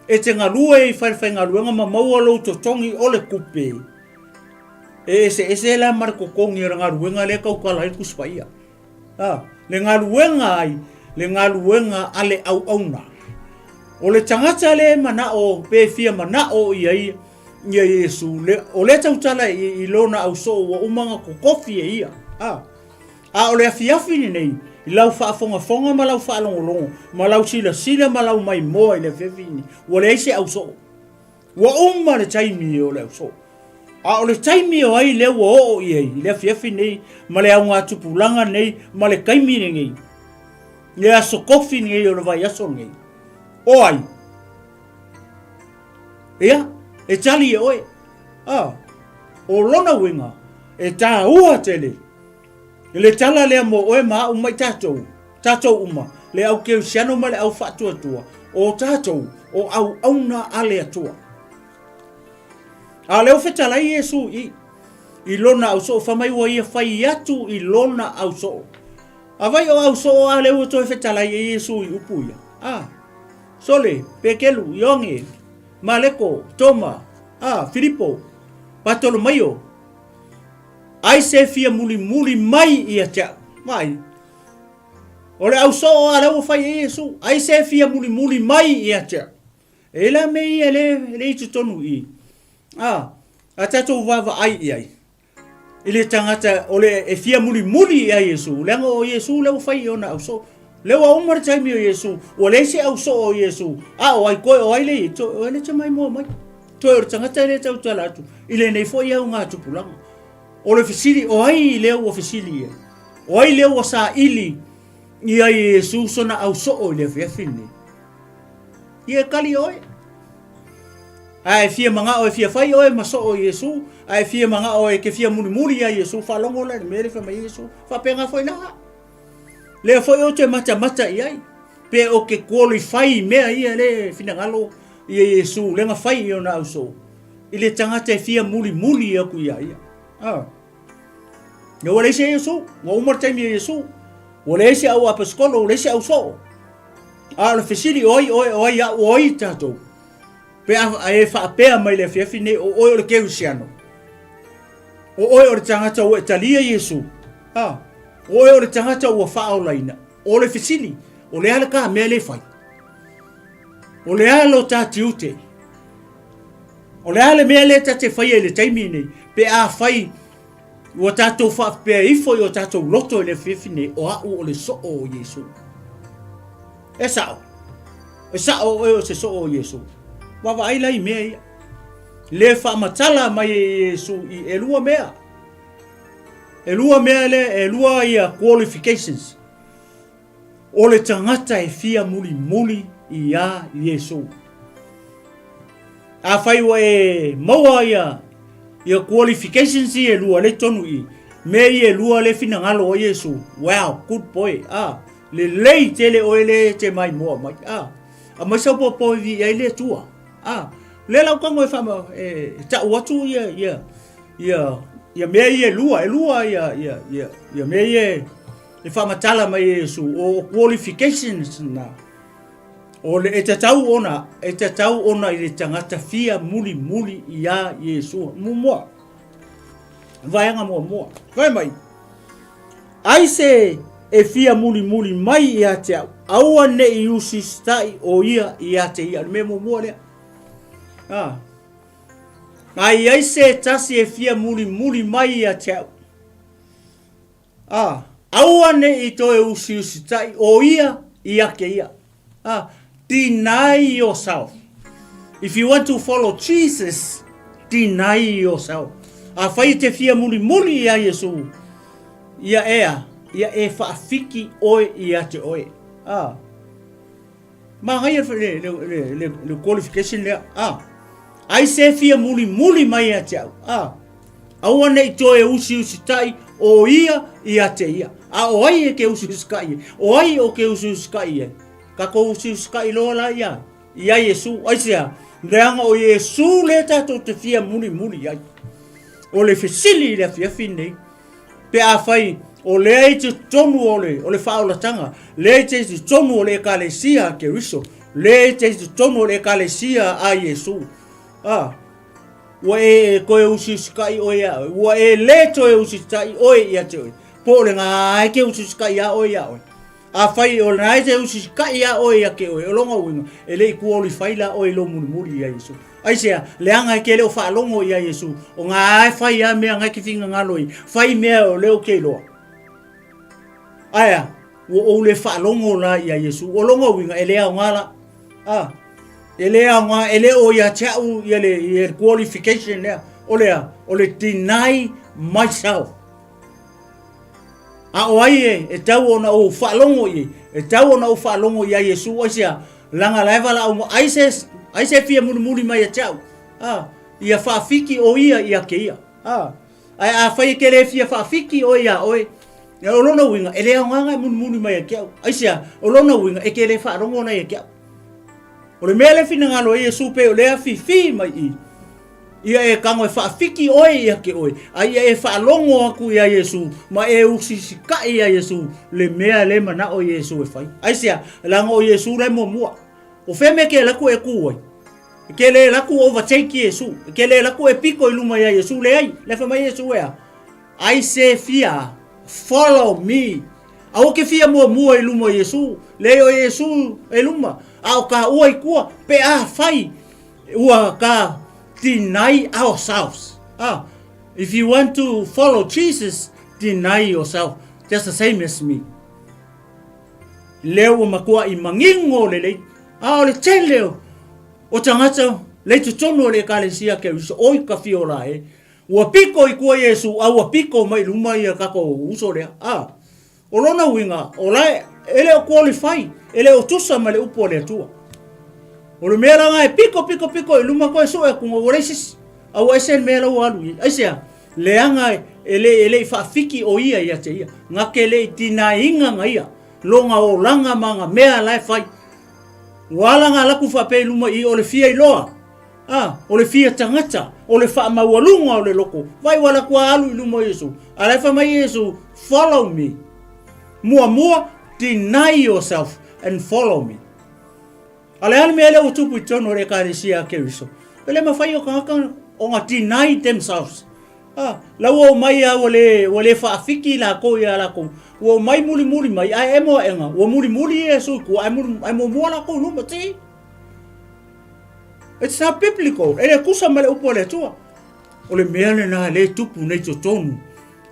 e te galue i falefaigaluega ma maua lou totogi o le kupe, e eseese la ma le totogi o le galuega lea e tautala ai le Tusi Paia. A, le galuega ai, le galuega a le auauna. O le tagata lea e manao pe fia manao i ai ia Iesu, le, o lea tautala i, i lona ausoo ua uma ona totofi e ia. A, a o le afiafi lenei, i lau faafogafoga ma lau faalogologo, ma lau silasila ma lau maimoa i le afiafi lenei, ua leai se ausoo. Ua uma le taimi o le ausoo. A o le taimi o ai lea ua oo i ai i le afiafi nei ma le augatupulaga nei ma le taimi lenei, le aso kofi lenei o le vaiaso lenei, o ai? Ia, e tali e oe. A, o lona uiga, e tāua tele le tala lea mo oe ma au ma i tatou. Tatou uma, le au kerisiano ma le au faatuatua, o tatou o auauna a le Atua. A o lea ua fetalai Iesu i i lona ausoo, fai mai ua ia fai atu i lona ausoo. A vai o ausoo a lea ua toe fetalai e Iesu i upu ia? A, Sole, Pekelu, Ioane, Maleko, Toma, a, Filipo, Patolomaio, ai se fia mulimuli mai ia te au. Vaai, O le ausoo a lea ua fai e Iesu, ai se fia mulimuli mai ia te au. E la me ia le, le i totonu i. A, a tatou vaavaai i ai. I le tagata o le e fia mulimuli ia Iesu, leaga o Iesu lea ua fai i ona ausoo. Lea ua uma le taimi o Iesu, ua leai se ausoo o Iesu, a o ai koe, o ai le i, o ai le te maimoa mai. Toe o le tagata lea e tautala atu i lenei foi augatupulaga. O le fesili, o ai lea ua fesili i ai? O ai lea ua saili ia Iesu sona ausoo i le afiafi lenei? Ia e kali oe. A e fia manao e fia fai oe ma soo o Iesu, a e fia manao e ke fia mulimuli ia Iesu, faalogo la i le mea lea fai mai ai Iesu, faapena foi la. Lea foi ou te matamata i ai, pe o ke qualify i mea ia le finagalo ia Iesu, le na fai i ona ausoo, i le tagata e fia mulimuli aku ia ia. Ah. Ia ua leai se Iesu, ua uma le taimi o Iesu, ua leai se au aposetolo, ua leai se ausoo. A o le fesili, o ai oe, o ai au, o ai tatou? Pe a e faapea mai le afiafi nei, o oe o le Kerisiano, o oe o le tagata ua e talia Iesu, a, o oe o le tagata ua faaolaina, o le fesili, o le a le ta mea le fai? O le a lo ta tiute? O le a le mea lea ta te faia i le taimi nei, pe a fai ua tatou faapea ifo i o tatou loto i le afiafi nei, o au o le soo o Iesu. E sao. E sao oe o se soo o Iesu. Vaavaai la i mea ia. Le faamatala mai e Iesu i elua mea. Elua mea lea, elua ia qualifications. O le tagata e fia mulimuli iā Iesu. Afai ua e maua ia ia qualifications ia e lua le tonu i mea ia e lua le finagalo o Iesu. Wow, good boy. Ah, lelei tele oe le te maimoa mai. Ah, aumai sau popo e viia ai le Atua. Ah, lea la ou tago e faama e tau atu ia ia ia ia mea ia e lua, e lua ia ia ia ia mea ia e E faamatala mai e Iesu, o qualifications na, o le e tatau ona, e tatau ona i le tagata fia mulimuli iā Iesu. Muamua, vaega muamua, fai mai, ai se e fia mulimuli mai ia te au, aua ne i usisitai o ia ia te ia. O le mea muamua lea. Ah. A i ai se tasi e fia mulimuli mai ia te au, Ā, aua ne i toe usiusitai o ia i ake ia. Ā, deny yourself. If you want to follow Jesus, deny yourself. Afai e te fia mulimuli i a Iesu, ia ea, ia e faafiki oe ia te oe. Ā. Manaia le, le, le, le, le qualification lea. A. Ai se fia mulimuli mai ia te au. A. Aua ne i toe usiusitai o ia ia te ia. A o ai e ke usiusikai e? O ai o ke usiusikai e? Kakou usiusikai loa la ia. Ia Iesu. Aisea? Leaga o Iesu lea tatou te fia mulimuli ai. O le fesili i le afiafi nei, Pe afai o lea i totonu o le, o le faaolataga, lea i te totonu o le Ekalesia a Keriso, lea i te totonu o le Ekalesia a Iesu, a, ua e, e toe usiusikai oe ia oe, ua e le toe usiusikai oe ia te oe, po o le ngā e ke usiusikai ia oe ia oe. Afai o lena e te usiusikai ia oe ia ke oe, o lona uiga, e le i qualify la oe i lou mulimuli ia Iesu. Aisea, leaga e ke le o faalogo ia Iesu, o nga e fai a mea nga e ke fingagalo i, fai mea o le o ke iloa. Aea, ua ou le faalogo la ia Iesu, o lona uiga e le aoga la. A, e le aoga, e le o ia te au ia le, ia le qualification lea, o lea, o le deny myself. A o ai e, e tau ona ou faalogo i ai, e tau ona ou faalogo ia Iesu, aisea, Leaga la e valaau mai, ai se, ai se fia mulimuli mai ia te au, a, ia faafiki o ia ia ke ia. A, ae afai e ke le fia faafiki oe iā oe, ia o lona uiga, e le aoga e mulimuli mai ia te au. Aisea, o lona uiga, e ke le faalogo ana ia te au. O le mea le finagalo e Iesu pei o lea fifi mai i, ia e tago e faafiki oe ia te oe, a ia e faalogo atu iā Iesu, ma e usisikaʻi iā Iesu le mea le manao Iesu e fai. Aisea? Leaga o Iesu la e muamua. O fea mea e ke alu atu e ku ai? E ke le alu atu overtake Iesu. E ke le alu atu e piko i luma iā Iesu. Leai. Lea fai mai Iesu e a? Ai se fia follow me. Aua ke fia muamua i luma o Iesu. Leai o Iesu e luma. A o ka ua i tua, pe a fai ua ka deny ourselves. Ah. If you want to follow Jesus, deny yourself, just the same as me. Lea ua matuaʻi manino lelei, a o le tele o tagata le i totonu o le Ekalesia Keriso, oi ka fia ola e. Ua piko i tua Iesu, a ua piko mai i luma ia tatou uso lea. A, o lona uiga, o la e le o qualify, e le o tusa ma le upu a le Atua. O le mea la lena e piko piko piko i luma toe sue atu ua leai se isi, a ua ese le mea la ua alu i ai. Aisea? Leaga e le e le i faafiki o ia ia te ia, na te le i tinaina na ia lona olaga ma ana mea la e fai. Ua ala ona alu atu faapea i luma i i o le fia iloa, a, o le fia tagata, o le faamaualuga o le loto. Vaai ua alu atu lava alu i luma o Iesu, a o la e fai mai Iesu, follow me. Muamua, deny yourself and follow me. A o le a le mea lea ua tupu i totonu o le Ekalesia a Keriso? E le mafai o tagata ona deny themselves. Ah, la ua omai a ua le, ua le faafiki lakou ia lakou. Ua omai mulimuli mai, ae emo aʻega, ua mulimuli Iesu i tua, ae, muli, ae muamua lakou i luma. See? It's not biblical. E le tusa ma le upu a le Atua. O le mea lena e le tupu nei totonu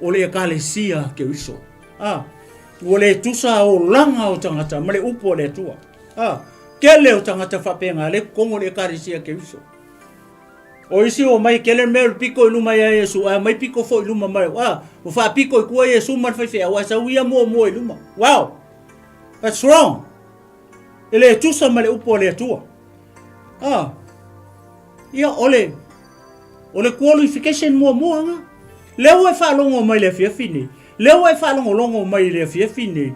o le Ekalesia a Keriso. Ah, ua le tusa olaga o tagata ma le upu a le Atua. Ah, tele o tagata faapena le totonu o le Ekalesia Keriso. O isi o mai kele mea o le piko i luma ia Iesu, ae omai piko foi i luma mai. Ah, ua faapiko i tua Iesu ma le faifeau, ae sau ia muamua i luma. Wow! That's wrong! E le tusa ma le upu a le Atua. Ah, ia o le, o le qualification muamua nga. Lea ua e faalogo mai le afiafi nei. Lea ua e faalogologo mai i le afiafi nei.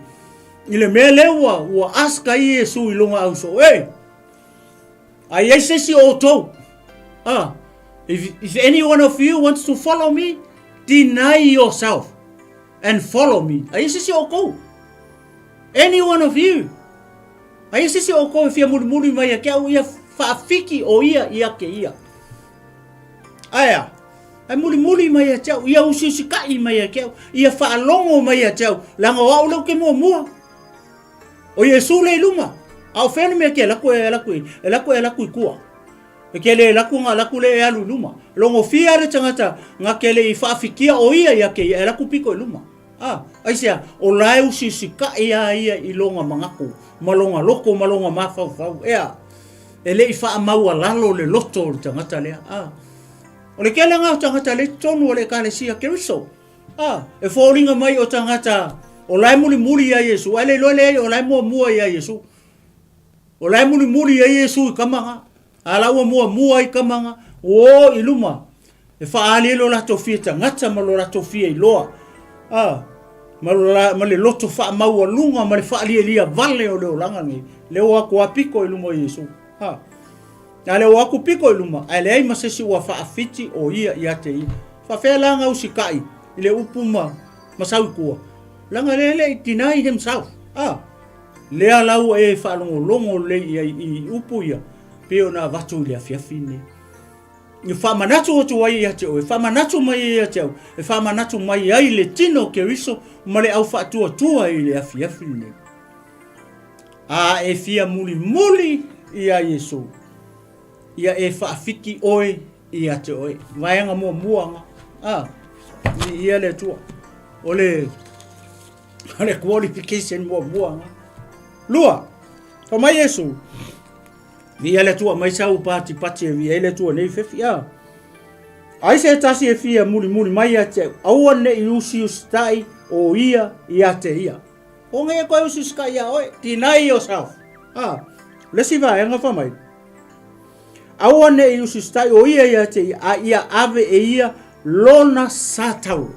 I le mea lea ua, ua ask ai Iesu i lona ausoo, Ei! A i ai se isi o outou, ah, if, if any one of you wants to follow me, deny yourself and follow me. A i ai se isi o outou, any one of you, a i ai se isi o outou e fia mulimuli mai ia te au ia faafiki o ia ia te ia. Aea, ae mulimuli mai ia te au, ia usiusikaʻi mai ia te au, ia faalogo mai ia te au, leaga o au lea ou te muamua. O Iesu lea i luma, a o fea le mea e te alu atu e alu atu e alu atu e alu atu i tua. E te le alu atu na alu atu lea e alu i luma. Logofia le tagata na te le i faafikia o ia ia te ia e alu atu pito i luma. A, aisea, o la e usiusikaʻi a ia i lona manatu ma lona loto ma lona mafaufau. Ea, e le i faamaualalo le loto o le tagata lea. A, o le tele lena o tagata lea i totonu o le Ekalesia Keriso. A, e foliga mai o tagata o la e mulimuli ia Iesu, ae le iloa leai o la e muamua ia Iesu. O la e mulimuli ia Iesu i kama nga, a la ua muamua i kama nga, ua o i luma, e faaali ai lo latou fia tagata ma lo latou fia iloa, a, ma, lo, ma le loto faamaualuga ma le faalielia vale o le olaga nei, le o atu a piko i luma o Iesu. A. A le o atu piko i luma, ae leai ma se isi ua faafiti o ia ia te ia. Faafefea la na usitaʻi i le upu ma, ma sau i tua? Leaga lea e le i deny himself. A, lea la ua e faalogologo lelei i ai i upu ia, pei ona avatu i le afiafi lenei. E faamanatu atu ai ia te oe, faamanatu mai ai ia te au, e faamanatu mai ai le tino o Keriso ma le au faatuatua i le afiafi lenei. A e fia mulimuli iā Iesu, ia e faafiki oe ia te oe. Vaega muamua nga, a, i ia le Atua. O le, o le qualification muamua nga. Lua, fai mai Iesu, Viia le Atua mai sau patipati e viia ai le Atua nei fefi, a. Ai se tasi e fia mulimuli mai ia te au, aua ne i usiusitai o ia ia te ia. O nge e koe usiusikaʻi iā oe, deny yourself. A, le isi vaega fai mai, aua ne i usiusitaʻi o ia ia te ia, a ia ave e ia lona sa taulo.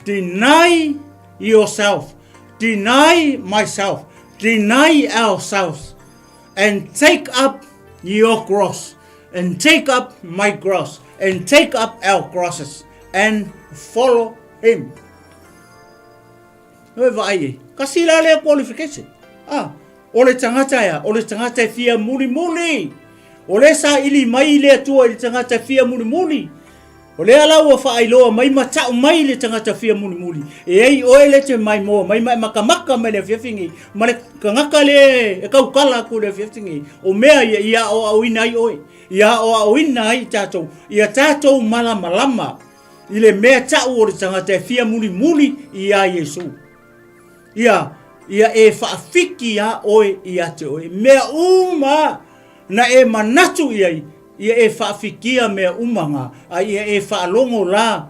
Deny yourself, deny myself, deny ourselves, and take up your cross, and take up my cross, and take up our crosses, and follow him. Noe vaai e. Kasi la lea qualification. Ah, o le tagata ea, o le tagata e fia mulimuli. O le saili mai i le Atua i le tagata e fia mulimuli. O lea la ua faailoa mai ma tau mai le tagata fia mulimuli. E ai oe le te maimoa mai ma e makamaka mai le afiafi nei. Ma le tagata le e kaukala aku le afiafi nei. O mea ia ia aoaoina ai oe. Ia aoaoina ai i tatou. Ia tatou malamalama. I le mea tau o le tagata e fia mulimuli iā Iesu. Ia, ia e faafiki iā oe ia te oe. Mea uma na e manatu i ai, ia e faafikia mea uma ngā, a ia e faalogo la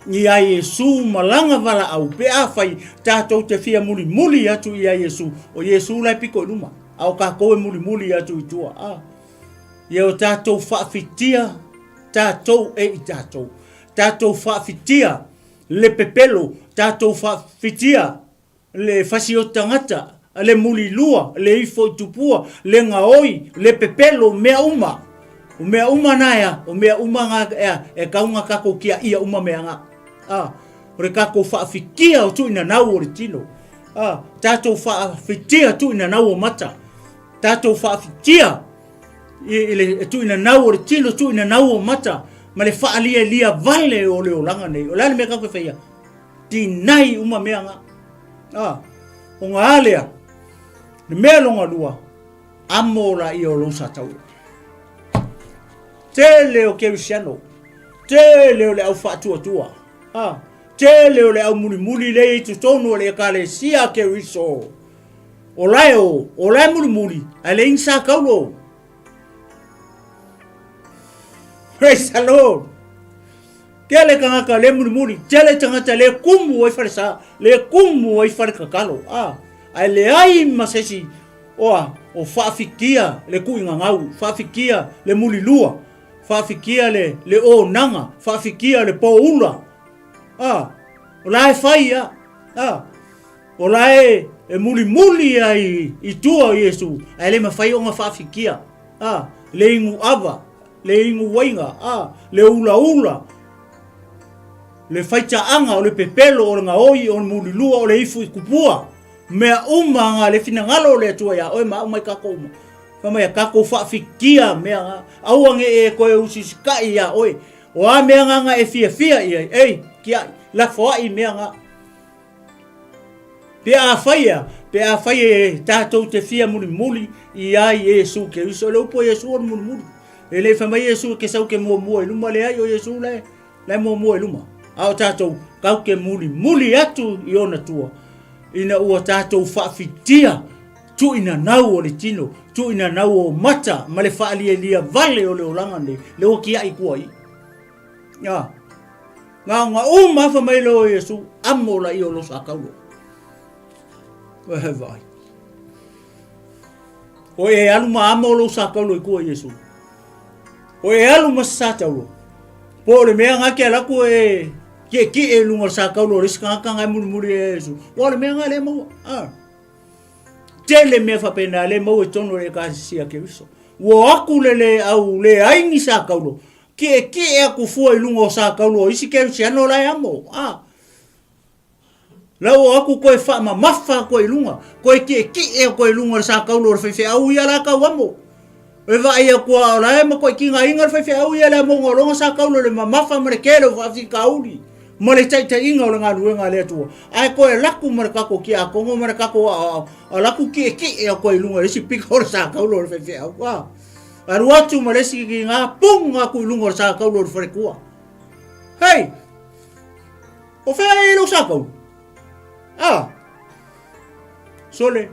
iā Iesu ma lana valaau, pe afai tatou te fia mulimuli atu iā Iesu, o Iesu la e piko i luma, a o kakou e mulimuli atu i tua. A, ia o tatou faafitia tatou e i tatou. Tatou faafitia le pepelo, tatou faafitia le fasioti tagata, le mulilua, le ifo i tupua, le gaoi, le pepelo, mea uma. O mea uma na ea, o mea uma nga ea, e kau nga kakou kia ia uma mea nga. A, o le kakou faafitia o tuuinanau o le tino. A, tatou faafitia tuuinanau o mata. Tatou faafitia i le tuuinanau o le tino, tuuinanau o mata, ma le faalialia vale o le olaga nei. O le a le mea kakou e faia? Deny uma mea nga. A, o nga a lea, le mea longa lua, amo la ia o lou sa taulo. Tele o Kerisiano, tele o le au faatuatua, a, tele o le au mulimuli le i totonu o le ekalesia Keriso. O lae o, o lae mulimuli, ae le insa kaulo. Praise the Lord. Tele tagata le mulimuli, tele tagata le kumu ai falesa, le kumu ai fale tatalo, a, ae leai ma se isi oa o faafikia le kuigagau, faafikia le mulilua, faafikia le, le onaga, faafikia le poula, a, o la e fai a, a, o la e, e mulimuli ai i tua o Iesu, ae le mafai ona faafikia, a, le inu ava, le inu uaiga, a, le ulaula, le faitaaga, o le pepelo, o le gaoi, o le mulilua, o le ifu i kupua, mea uma nga le finagalo o le Atua iā oe ma au mai kakou uma. Fai mai, kakou faafikia mea nga, aua ne i e toe usiusikai iā oe, o a mea nga nga e fiafia i ai, ei, kiai, lafoai mea nga. Pe afai ea, pe afai e tatou te fia mulimuli iā Iesu Keriso, o le upu a Iesu o le mulimuli. E le i fai mai Iesu e ke sau ke muamua i luma, leai o Iesu la e, la e muamua i luma. A o tatou, kau ke mulimuli atu i ona tua, ina ua tatou faafitia tuuinanau o le tino, tuuinanau o mata ma le faalialia vale o le olaga nei, le ua kiai kua i. Ia. Ngaonga uma afa mai lea o Iesu, amo la ia o lo sa kaulo. Oe he vai. O e alu ma amo lo sa kaulo i kua Iesu. O e alu ma sa taulo. Po o le mea nga ke alaku e kie kie e lunga sa kaulo o le isi kanga kanga e muri muri e Iesu. O le mea nga le maua. Ah. Tele mea whapena le maua i tonu e ka sia Keriso. Ua aku le le au le aini sa kaulo. Kiekie aku fua i luga o Sakaulu o isi kerisiano la e amo, a. La ua aku koe faamamafa koe i luga, koe kiekie koe i luga o le Sakaulu o le faifeau ia la kau amo. E vaai aku a o la e makuaikigaina le faifeau ia le amoga o lona Sakaulu le mamafa ma le kele o faafitauli ma le taitaiga o le galuega a le Atua. Ae koe laku ma le kako kiakono ma le kako aoao, a laku kiekie koe i luga i le isi piko o le Sakaulu o le faifeau, a. Alu atu ma le isi ki ngā punga aku i lunga o le sākaulu o le wharekua. Hei! O whea e lo sākaulu? Ah! Sole.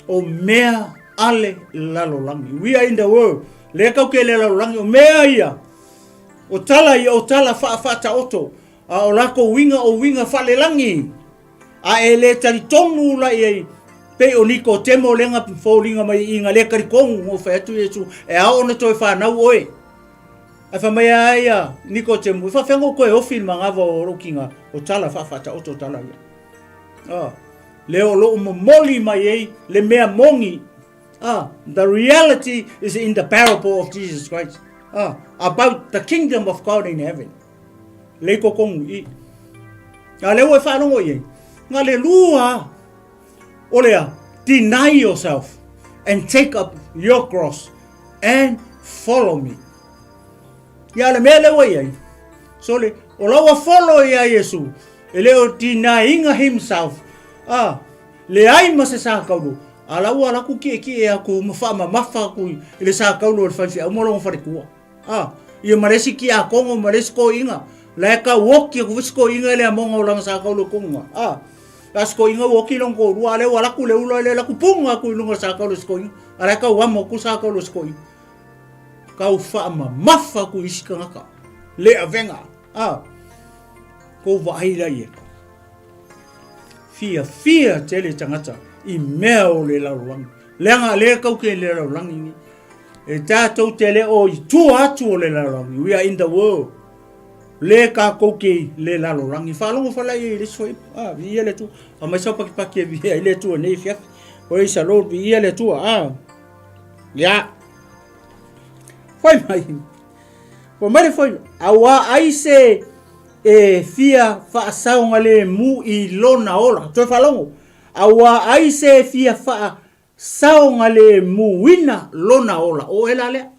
O mea ale lalolangi. We are in the world. Le kau ke le lalolangi. O mea ia. O tala ia o tala wha wha oto. A o lako winga o winga whalelangi. A e le talitonu la i ai, pei o Nikotemo lenga foliga mai i nga le kalikonu o fai atu Iesu, e ao ona toe whanau oe. Ae fai mai a ia Nikotemo, e whawhenga o koe ofi le mangava o lou kinga, o tala whaawhaata oto tala ia. Ah, le o lou momoli mai ei, le mea mongi. Ah, the reality is in the parable of Jesus Christ. Ah, about the kingdom of God in heaven. Lei kokongu i. A lea ua e faalogo i ai. Nga le lua o lea, deny yourself and take up your cross and follow me. Ia le mea lea ua i ai. So le, o la ua follow ia Iesu, e le o denying himself. Ah, leai ma se sa kaulu. A la ua laku kie kie aku ma whaamamafa aku i le sa kaulu o le whaiwhiau ma longa wharekua. Ah. Ia ma le isi tiakono ma le isi toeaina, la e tau oti atu foi si toeaina lea mo ona olaga sa tau le tonuga. A, a si toeaina ua oti lona toalua, a lea ua alu atu le ula lea alu atu puna atu i luga o le sa tau le si toeaina, a la e tau amo atu sa tau le si toeaina. Tau faamamafa atu i isi tagata le avega. A, kou vaai la ia. Fiafia tele tagata i mea o le lalolagi. Leaga lea kau ke le lalolagi ni. E tātou te le o i tua atu o le lalolagi. We are in the world. Le kākou ke le lalolagi. Faalogo falai e le soi. Ah, vi ia le tu. A mai sau pakipaki e vi ai le tu nei fiafi. Praise the Lord, vi ia le tu. Ah. Ya. Fai mai. Fai mai le fai. Aua ai se e fia faasaogalemu i lona ola. Toe faalogo. Aua ai se e fia faasaogalemuina lona ola. O oe la lea.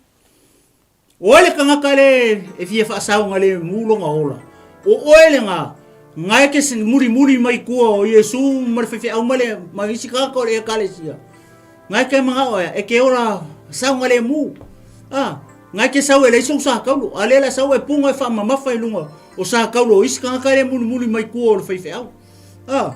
O oe le tagata le e fia faasaogalemu lona ola. O oe le ga, ga e ke mulimuli mai tua o Iesu ma le faifeau ma le ma isi tagata o le ekalesia. Ga e ke manao ea, e ke ola saogalemu. Ah, ga e ke sau e leai sou sakaulo. A lea la sau e punga e faamamafa i luga o sakaulo o isi tagata le mulimuli mai tua o le faifeau. Ah,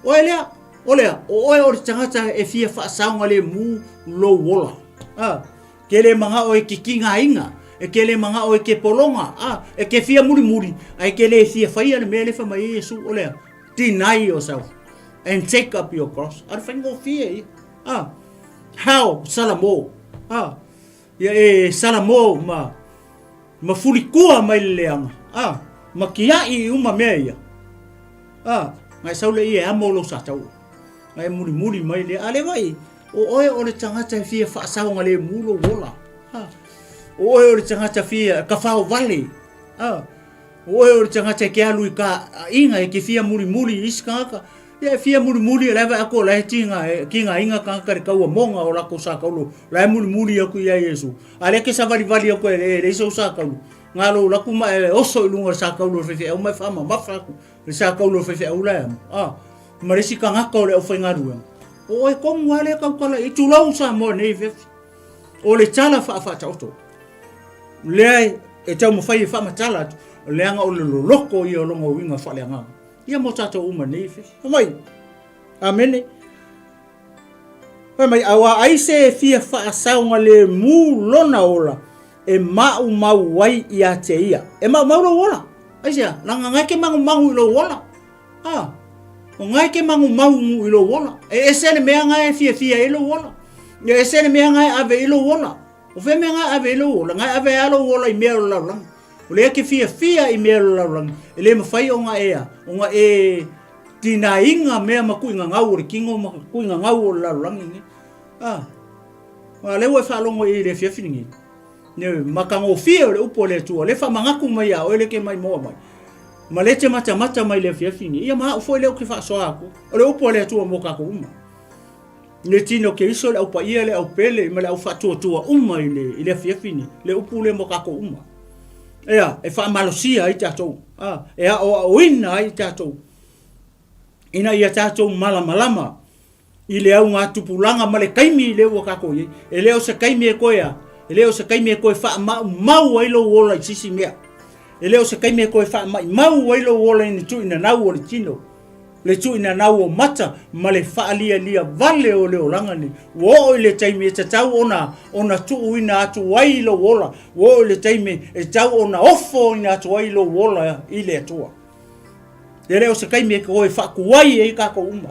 Oe lea, o lea, o oe o le tagata e fia faasaogalemu lou ola. A, ke le manao e ke kigaina, e ke le manao e ke pologa, a, e ke fia mulimuli, a e ke le fia faia le mea le fai mai ai Iesu, o lea, deny yourself and take up your cross. A le faigofie ia. A, how, Salamo. A, ia e Salamo ma, Ma fulikua mai le leaga, a, ma kiaʻi i uma mea ia. A, na e sau lea ia e amo lou sataua. Na e mulimuli mai lea, a le vai, o oe o le tagata e fia faasaogalemu lou ola. A, o oe o le tagata fia kafaovale. A, o oe o le tagata e ke alu i ka aiga e ke fia mulimuli i isi tagata. Ia e fia mulimuli e la e vaai atu o la e tiga, e tigaina tagata i le tauamoga o latou sakaulo, la e mulimuli atu ia Iesu. A lea ke savalivali atu e leai sou sakaulo, galo ulu atu ma e oso i luga o le sakaulo o le faifeau ma e faamamafa atu le sakaulo o le faifeau la e amo. A, ma le isi tagata o le aufaigaluega. O oe tonu lava lea tautala i ai. Tulou Samoa nei fefi. O le tala faafaataoto. Lea e taumafai e faamatala atu, leaga o le loloko ia o lona uiga faaleagaga. Ia mo tatou uma nei fefi. Fai mai. Amene. Fai mai, auā ai se e fia faasaogalemu lona ola e maumau ai ia te ia. E maumau lou ola. Aisea, leaga ngae ke magumagu i lou ola. A, o ngae ke magumagu i lou ola. E ese le mea ngae e fiafia ai lou ola. E ese le mea ngae e ave i lou ola. O fea mea ngae e ave i lou ola? Ngae e ave ai lou ola i mea o le lalolagi. O lea ke fiafia i mea o le lalolagi, e le mafai ona e a, ona e Tinaina mea ma tuuina gau o le tino ma tuuina gau o le lalolagi lenei. A, a lea ua e faalogo i le afiafi lenei. Ne matagofie o le upu a le Atua, le faamanatu mai ia oe le ke maimoa mai. Ma le te matamata mai le afiafi lenei. Ia ma au foi lea ou te faasoa atu. O le upu a le Atua mo tatou uma. Le tino Keriso, le au paia, le au pele, ma le au faatuatua uma i le, i le afiafi nei, le upu lea mo tatou uma. Ea, e faamalosia ai tatou, a, e aoaoina ai tatou, ina ia tatou malamalama i le augatupulaga ma le taimi lea ua tatou i ai. E le o se taimi e toe a, e le o se taimi e toe faamaumau ai lou ola i sisi mea. E le o se taimi e toe faamaimau ai lou ola i ni tuuinanau o le tino. le tuuinanau o mata ma le faalialia vale o le olaga nei. Ua oo i le taimi e tatau ona, ona tuuina atu ai lou ola. Ua oo i le taimi e tatau ona ofoina atu ai lou ola i le Atua. E le o se taimi e toe faatuai ai tatou uma.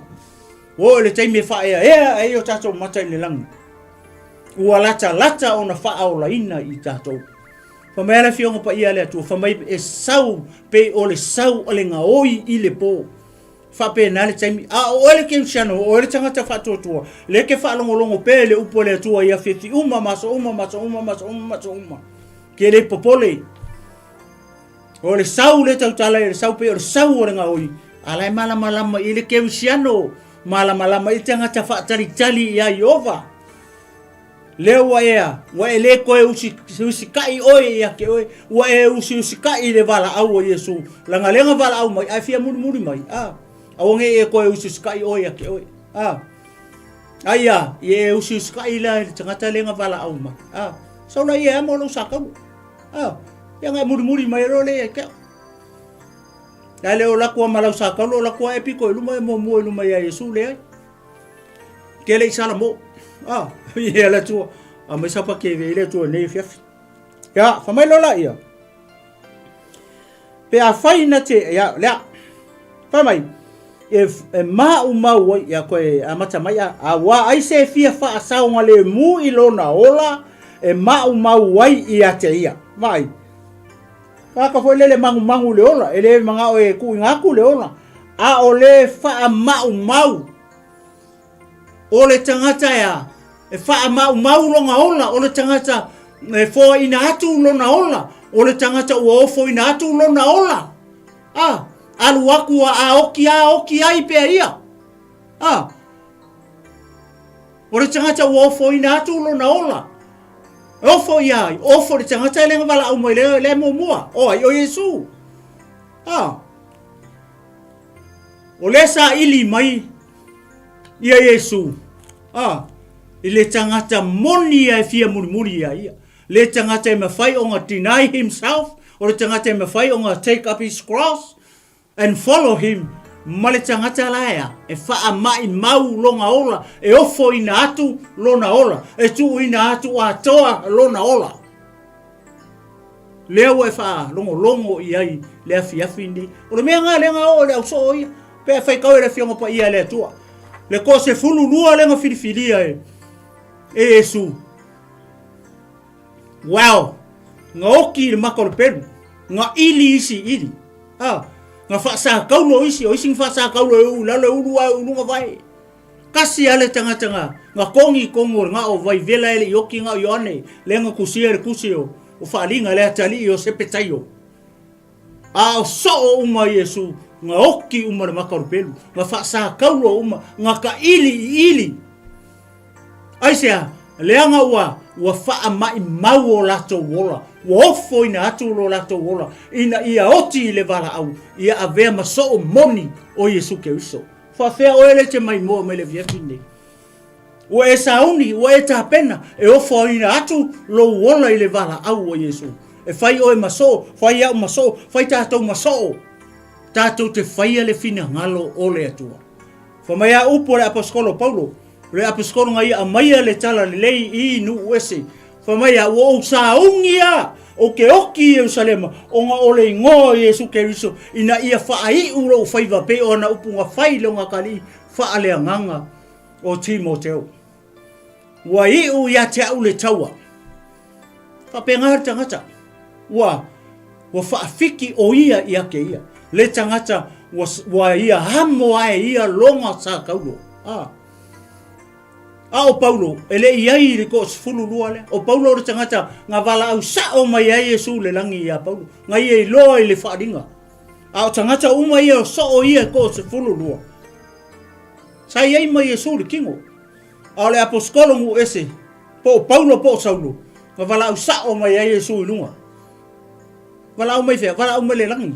Ua oo i le taimi e faaeaea ai o tatou mata i le lagi. Ua latalata ona faaolaina i tatou. Fai mai le Afioga Paia a le Atua, fai mai e sau pei o le sau a le gaoi i le po. Faapena le taimi. A o oe le kerisiano, o oe le tagata faatuatua, lea ke faalogologo pea i le upu a le Atua i afiafi uma ma aso uma ma aso uma ma aso uma ma aso uma. Ke le popole. O le sau le tautala i le sau pei o le sau o le gaoi, a la e malamalama i le kerisiano, malamalama i le tagata faatalitali ia Ieova. Lea ua e a, ua e le toe usi, usitaʻi oe ia te oe, ua e usiusitaʻi i le valaau o Iesu, leaga lea na valaau mai, ae fia mulimuli mai, a, aua ne i e toe usiusitaʻi oe ia te oe, a. Ai a, ia e usiusitaʻi la i le tagata lea na valaau mai, a. Sau la ia e amo lou sakaulu. A, ia na e mulimuli mai loa lea ia te au. Ae le o latou ma lau sakaulo, o latou e pito i luma e muamua i luma ia Iesu leai. Ke le i salamo. A, ia le Atua. A mai sapa ke ve le Atua nei afiafi. Ia, fa mai loa laia. Pe afai na te, ia, lea. Fai mai, e, e maumau ai, ia koe amata mai, a, auā ai se fia faasaogalemu i lona ola, e maumau ai ia te ia. Vaai. Tagata foi lele magumagu i le ola, e le manao e tuuina atu le ola, a o le faamaumau. O le tagata e a? E faamaumau lona ola, o le tagata e foaina atu lona ola, o le tagata ua ofoina atu lona ola. A, alu atu a, a oki a oki ai pea ia. A, o le tagata ua ofoina atu lona ola. E ofo ia ai, ofo le tagata e le valaau mai le, le muamua. O ai, o Iesu. A, o lea saili mai ia Iesu, a, i le tagata moni ia e fia mulimuli ia ia. Le tagata e mafai ona deny himself, o le tagata e mafai ona take up his cross and follow him, ma le tagata la ea e faamaimau lona ola, e ofoina atu lona ola, e tuuina atu atoa lona ola. Lea ua e faalogologo i ai le afiafi nei. O le mea lena lea na oo i le au soo ia, pe a faitau e le Afioga Paia a le Atua. Le toasefulu lua lea na filifilia e, e Iesu. Wow! Na oki i le maka o le pelu. Na ili isi ili. Ah, na faasakaulo isi, o isi na faasakaulo e uu i lalo e ulu ae uu i luga vae. Kasi a le tagata na, na kogi i tonu o le gao vai vela e le i oki gao Ioane, lea na tusia le tusi o, o Faaliga le atalii o Sepetaio. A o soo uma Iesu, na oki uma le maka o le pelu, na faasakaulo uma, na taili i ili. Aisea? Leaga ua, ua faamaimau o latou ola, ua ofoina atu lo latou ola, ina ia oti i le valaau, ia avea ma soo moni o Iesu Keriso. Faafea oe le te maimoa mai le afiafi lenei? Ua e sauni, ua e tapena, e ofoina atu lou ola i le valaau o Iesu. E fai oe ma soo, fai au ma soo, fai tatou ma soo. Tatou te faia le finagalo o le Atua. Fai mai a upu a le aposetolo Paulo, le aposetolo na ia aumaia le tala lelei i nuu ese. Fai mai a ua ou sauni a, ou te oki i Ierusalema, ona o le igoa o Iesu Keriso, ina ia faaiu lou faiva pei o ana upu na fai i lona atalii faaleagaga o Timoteo. Ua iu ia te au le taua. Faapena le tagata, ua, ua faafiki o ia ia te ia. Le tagata ua, ua ia amo ae ia lona sakaulo. Ah. A o Paulo, e le i ai i le toasefulu lua lea. O Paulo o le tagata na valaau sao mai ai Iesu i le lagi iā Paulo, na ia iloa i le faaaliga. A o tagata uma ia o soo ia e toasefulu lua, sa i ai ma Iesu i le tino. A o le aposetolo nuu ese, po o Paulo po o Saulo, na valaau sao mai ai Iesu i luga. Valaau mai fea? Valaau mai le lagi.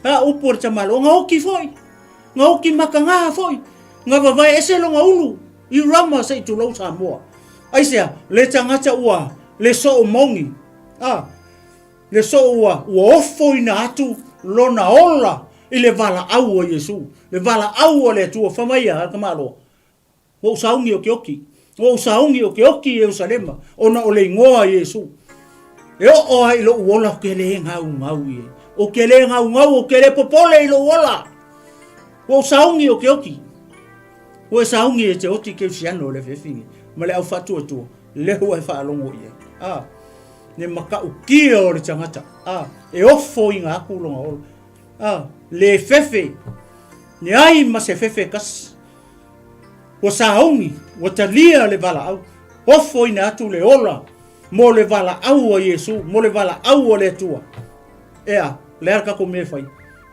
A upu a le tamaloa, na oti foi. Na oti makagā foi, na vavae ese lona ulu i Roma se i tulou Samoa. Aisea? Le tagata ua le soo moni, a, le soo ua, ua ofoina atu lona ola i le valaau a Iesu, le valaau a le Atua. Fai mai a le tamaloa, Ua ou sauni o ke oki. Ua ou sauni o ke oki i Ierusalema, ona o le igoa Iesu. E oo ai i lou ola ou te le gaugau i ai. Ou te le gaugau, ou te le popole i lou ola. Ua ou sauni o ke oki. Ua e sauni e te oti kerisiano i le afiafi nei, ma le au faatuatua, lea ua e faalogo i ai. A, le matautia o le tagata, a, e ofoina atu lona ola. A, le fefe, leai ma se fefe e tasi. Ua sauni, ua talia le valaau, ofoina atu le ola mo le valaau a Iesu, mo le valaau a le Atua. Ea, le a le tatou mea e fai?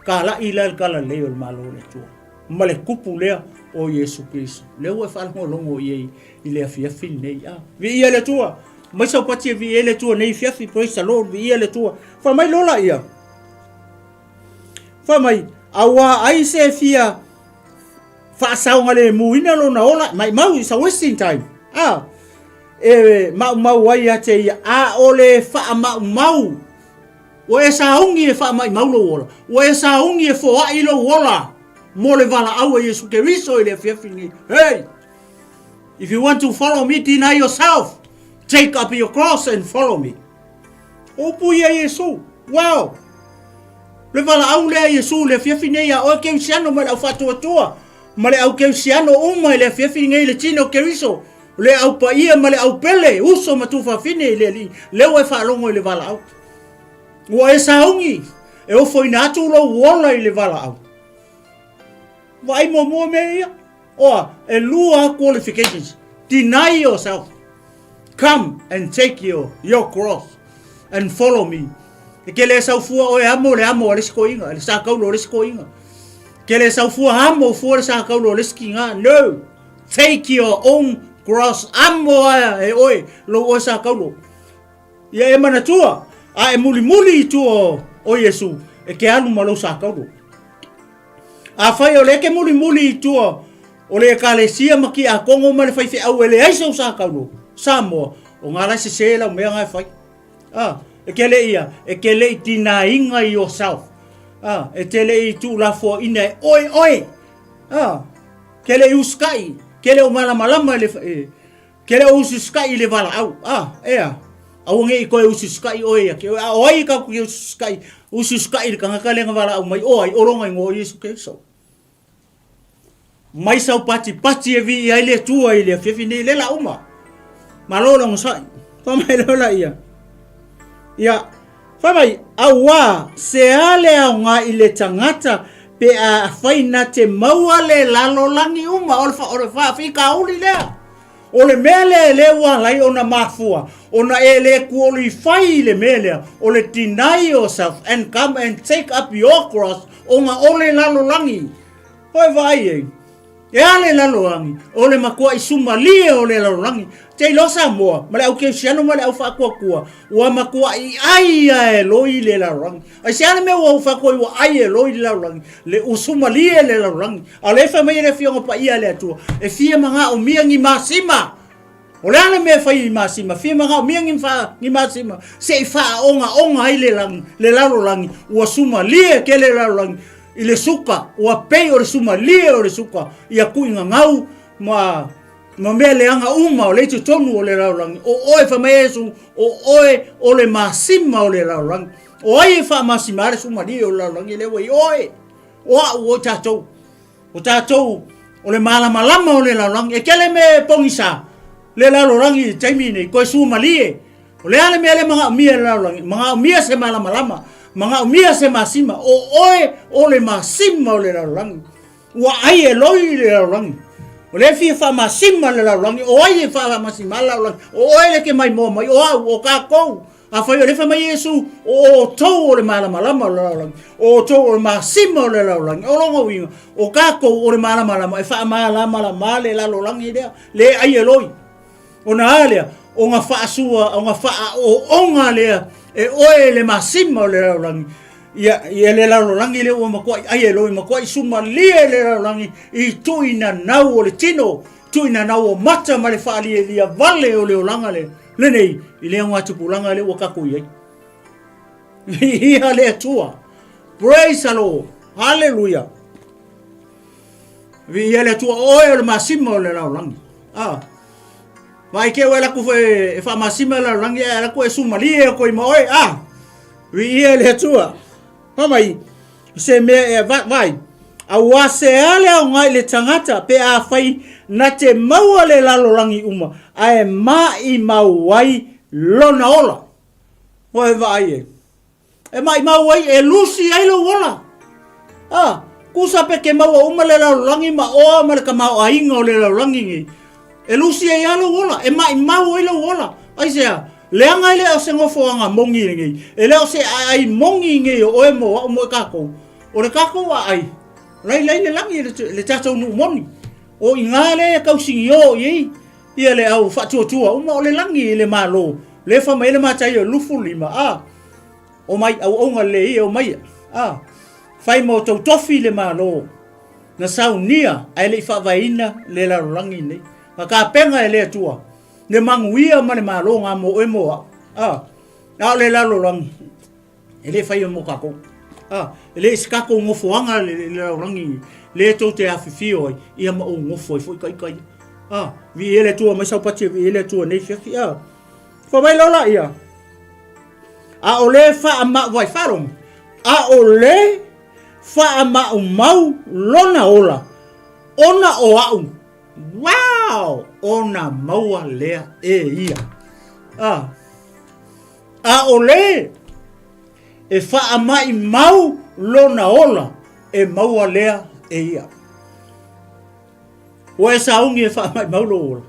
Kalai la le talalelei o le Malo o le Atua, ma le kupu lea o Iesu Keriso. Lea ua e faalogologo i ai i le afiafi lenei. A, viia le Atua! Mai sau pati e viia ai le Atua nei afiafi, praise the Lord, viia le Atua. Fai mai lola ia. Fai mai, auā ai se fia faasaogalemuina lona ola, maimau, it's a wasting time. A, e maumau ai ia te ia, a o le faamaumau. Ua e sauni e faamaimau lou ola, ua e sauni e foai lou ola mo le valaau a Iesu Keriso i le afiafi lenei. Hey! If you want to follow me, deny yourself. Take up your cross and follow me. O upu ia Iesu. Wow! Le valaau lea Iesu le afiafi nei a oe Keusiano ma le au faatuatua ma le au Keusiano uma i le afiafi nei le tino Keriso le au paia ma le au pele uso ma tufafine i le alii lea ua e faalogo i le valaau. Ua e sauni e ofoina atu lou ola i le valaau. Vaai muamua mea ia. Oa, e lua qualifications. Deny yourself. Come and take your, your cross and follow me. E ke le saufua oe amo le amo a le isi koiga, le sakaulo o le isi koiga. Ke le saufua amo fua le sakaulo o le isi kiga. No! Take your own cross. Amo aia e oe, lou oe sakaulo. Ia e manatua, a e mulimuli i tua o Iesu, e ke alu ma lou sakaulo. Afai o lea e ke mulimuli i tua o le Ekalesia ma Kiakongo ma le faifeau e leai sou sakaulo, Samoa, o ngā la e sesē lau mea ngā e fai. Ah, e ke le ia, e ke le i tinainga yourself. Ah, e te le i tuulafoaina e oe oe. Ah, ke le i usikai, ke le o malamalama i le, e, Ke le o usiusikai i le valaau. Ah, ea. Aua nge i koe usiusikai oe ia ke oe. A o ai ka ku usiusikai, usiusikai i le kangaka le nga valaau mai o ai, o longa ingoa o Iesu Keriso. Mai sau pati pati e vi ai le Atua i le afiafi nei le la uma. Malo le onosai. Fa mai loa laia. Ia, fai mai, auā, se a le aoga i le tagata pe afai na te maua le lalolagi uma, o le, o le faafitauli lea. O le mea lea e le ua ala ai ona mafua, ona e le qualify i le mea lea, o le deny yourself and come and take up your cross, ona o le lalolagi. Oi vaai ei. E a le lalolagi? O le matuaʻi sumalie o le lalolagi. Te iloa Samoa, ma le au kerisiano ma le au faatuatua, ua matuaʻi ʻai a e loi le lalolagi. Aisea le mea ua ou fai atu ai ua ʻai e loi le lalolagi? Le ua sumalie le lalolagi. A o lea e fai mai e le Afioga Paia a le Atua, e fia magaomia ni masima. O le a le mea e fai i masima? Fia magaomia ni, fa, ni masima se i faaogaoga ai le, lagi, le lalolagi, ua sumalie kele le lalolagi i le suka, ua pei o le sumalie o le suka ia kuigagau ma ma mea leaga uma o le i totonu o le lalolagi. O oe, fai mai Iesu, o oe o le masima o le lalolagi. O ai e faamasima ai le sumalie o le lalolagi lea ua i oe? O a'u, o tatou. O tatou o le malamalama o le lalolagi. E tele mea e pogisa le lalolagi i le taimi nei, koe suamalie. O le a le mea lea magaomia e le lalolagi? Magaomia se malamalama, magaomia se masima. O oe o le masima o le lalolagi. Ua ai e loi le lalolagi. O lea e fia faamasima le lalolagi. O ai e faamasima le lalolagi? O oe le ke maimoa mai, o au, o kākou. Afai o lea fai mai Iesu, o outou o le malamalama o le lalolagi, o outou o le masima o le lalolagi, o lona uiga, o kākou o le malamalama e faamalamalama le lalolagi lea, le ai e loi. Ona a lea, ona faasua, ona faaooga lea e oe le masima o le lalolagi, ia, ia le lalolagi lea ua matuai ai e loi, matuai sumalie le lalolagi i tuinanau o le tino, tuinanau o mata ma le faalielia vale o le olaga lea. Lenei, i le augatupulaga lea ua tatou i ai. Viia le Atua. Praise the Lord. Hallelujah. Viia le Atua. Oe o le masima o le lalolagi. Ah. Vaai ke oe laku e, e faamasima le lalolagi, e laku e sumalie o koe ma oe. Ah. Viia le Atua. Fai mai, se mea e va, vai. Auā se a le aoga i le tagata pe afai na te maua le lalolagi uma, ae maʻimau ai lona ola. Oe vaai e. E maʻimau ai, e lusi ai lou ola. A, kusa pe ke maua uma le lalolagi ma oa ma le tamaoaiga o le lalolagi nei. E lusi ai lava lou ola, e maʻimau ai lou ola. Aisea? Leaga e le o se nofoaga moni lenei, e le o se aai moni nei o oe mo a'u mo i kākou. O le kākou aai, lailai le lagi le, le tatou nuu moni. O iga lea e tausigiō i ai ia le au faatuatua uma o le lagi i le Malo, lea e fai mai ai le Mataio 25, a, Omai, auauna lelei e omai, a, fai ma outou tofi le Malo. Na saunia ae le i faavaeina le lalolagi nei. Na tapena e le Atua. Le manuia ma le maloga mo oe mo au. A, a o le lalolagi, e le faia mo kākou. A, e le i se kākou nofoaga le, le lalolagi le tou te afifio ai, ia ma ou nofo ai foi ka ika ia. A, viia le Atua mai saupati e viia le Atua nei fiafi. A, fa mai lola ia. A o le wha vai wharongo. A o le whaamaumau lona ola. Ona o au. Wow! Ona maua lea e ia. A, a o le e whaamai mau lona ola e maua lea e ia. Ua e sauni e faamaimau lou ola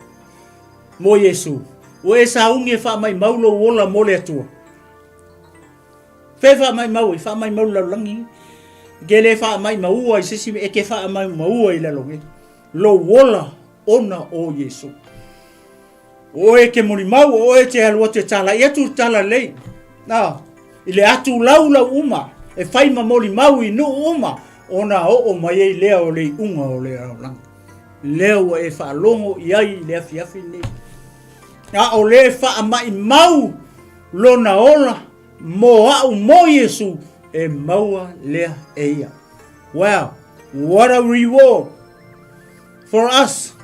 mo Iesu. Ua e sauni e faamaimau lou ola mo le Atua. Fe faamaimau ai, faamaimau le lalolagi. E ke le faamaimaua i se isi mea, e ke faamaimaua i le lalolagi. Lou ola ona o Iesu. O oe e ke molimau, o oe e te alu atu e talai atu le tala lelei. Na, i le atu laulau uma, e fai ma molimau i nuu uma, ona oo mai ai lea o le iuga o le lalolagi. Lea ua e faalogo i ai i le afiafi lenei. A o le faamaimau lona ola mo au mo Iesu, e maua lea e ia. Wow, what a reward for us!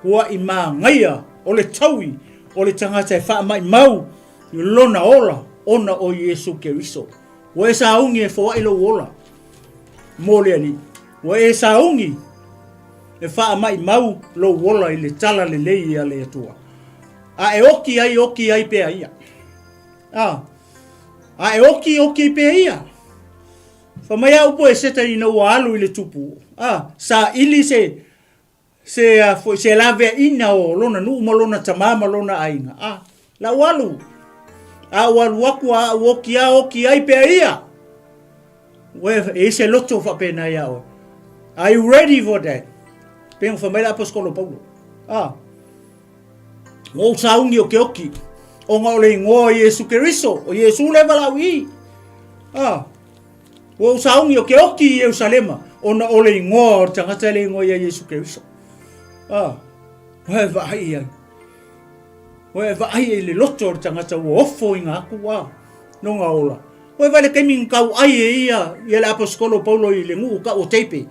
Kua i māngaia o le taui o le tagata e faamaimau lona ola ona o Iesu Keriso. Ua e sauni e foai lou ola mo le Alii. Ua e sauni e faamaimau lou ola i le tala lelei a le Atua. A e oki ai, oki ai pea ia. A, a e oki, oki ai pea ia. Fa mai a upu e seta ina ua alu i le tupu. A, sa ili se, Se a foi se laveaiina o lona nuu ma lona tamā ma lona aiga, a, lau alu, a ou alu aku a au oki a oki ai pea ia. Ua e i se loto faapena iā oe. Are you ready for that? Pei ona fai mai le aposetolo Paulo. A, ua ou sauni o ke oki, ona o le igoa o Iesu Keriso, o Iesu le valaau i. A, Ua ou sauni o ke oki i Ierusalema, ona o le igoa o le tagata e le igoa ia Iesu Keriso. Ah, ua e vaai i ai. Ua e vaai i le loto o le tagata ua ofo i ngā aku, ah, no ngā ola. Ua e vaai le taimi nga kau ai e ia, ia le aposetolo Paulo i le nuu kau o Teipe.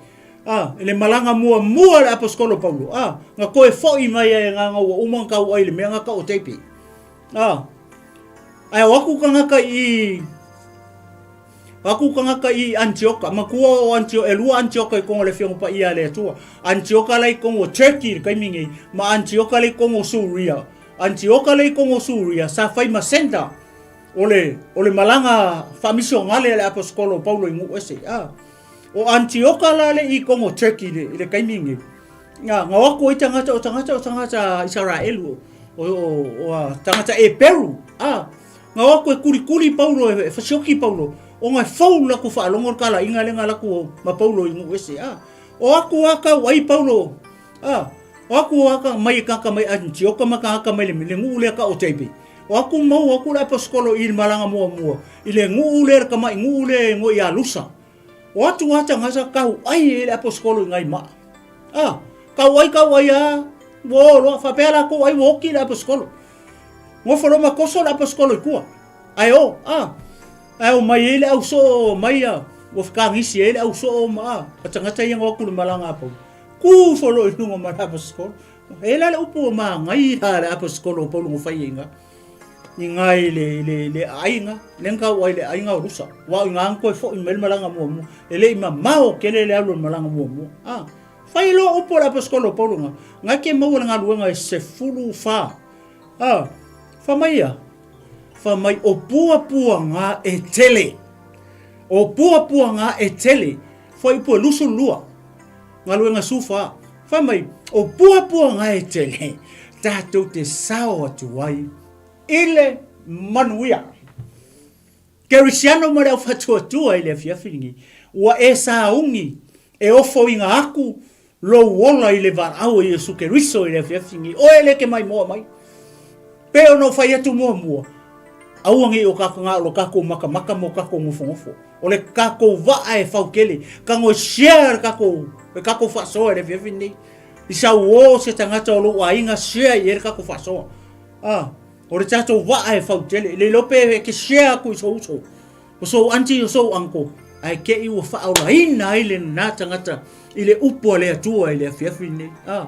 Ah, i le malaga mua mua le aposetolo Paulo. Ah, nga koe foi mai ai ngā ngā ua uma nga kau ai le mea nga kau o Teipe. Ah, ai o aku kangaka i Aku kangaka i Antioka, makua o Antio, e lua Antioka i kongo le fiongo pa ia le Atua. Antioka la i kongo Turkey le kaimi nei, ma Antioka la i kongo Suria. Antioka la i kongo Suria, sa fai ma center o le, o le malaga faamisionale a le aposetolo o Paulo i nuu ese. Ah. O Antioka la le i kongo Turkey le, i le kaimi nei. Nga, nga o aku ai tagata o tagata o tagata Isaraelu, o, o, o, o tagata Eperu. Ah. Nga o aku e kulikuli Paulo e fasioki Paulo, ona e fou laku faalogo le kalaiga lea nga laku ma Paulo i nuu ese. A, o aku a kau ai Paulo, a, o aku a ka mai e kaka mai Antioka ma kaka mai le, le nuu lea ka o Teipe. O aku mau aku le aposetolo i le malaga muamua, i le nuu lea le kamaʻi nuu lea e ngoi ia Lusa. O atu a tagata kau ai e le aposetolo i ngai maa. A, kau ai kau ai a, ua o loa, faapea lakou ai ua oki le aposetolo. Nofo loa ma koso le aposetolo i tua. Ae o, a, ae o mai ai le au soo mai a, ua fekagisi ai le au soo ma a, ma tagata ia ngo aku le malaga a Paulo. Ku ifo loa i luga ma le aposetolo. E la le upu o māngai a le aposetolo o Paulo ngo fai ai nga. I nga i le, le, le aiga, le nga kau ai le aiga o Rusa. Wa o i nga koe foi mai le malaga muamua. E le i mamao kele le alu o le malaga muamua. A, fai loa upu o le aposetolo o Paulo nga, nga ke maua le galuega e 14. A, fa mai ia, fa mai o puapuaga e tele. O puapuaga e tele. Fuaiupu e 22, galuega 14. Fa mai, o puapuaga e tele, tatou te sao atu ai i le manuia. Kerisiano ma le aufatuatua i le afiafi lenei, ua e sauni e ofoina aku lou ola i le valaau a Iesu Keriso i le afiafi lenei. Oe le ke maimoa mai. Pei ona ou fai atu muamua, aua nei o kakou na o lo kakou makamaka mo kakou nofonofo. O le kakou vaa e faukele, tago e share le kakou, le kakou faasoa i le afiafi lenei. I sau o se tagata o lou aiga share i ai le kakou faasoa. A, o le tatou vaa e fautele, le iloa pe e te share atu i sou uso, o sou aunty o sou uncle, ae te i ua faaolaina ai lena tagata i le upu a le Atua i le afiafi lenei. A,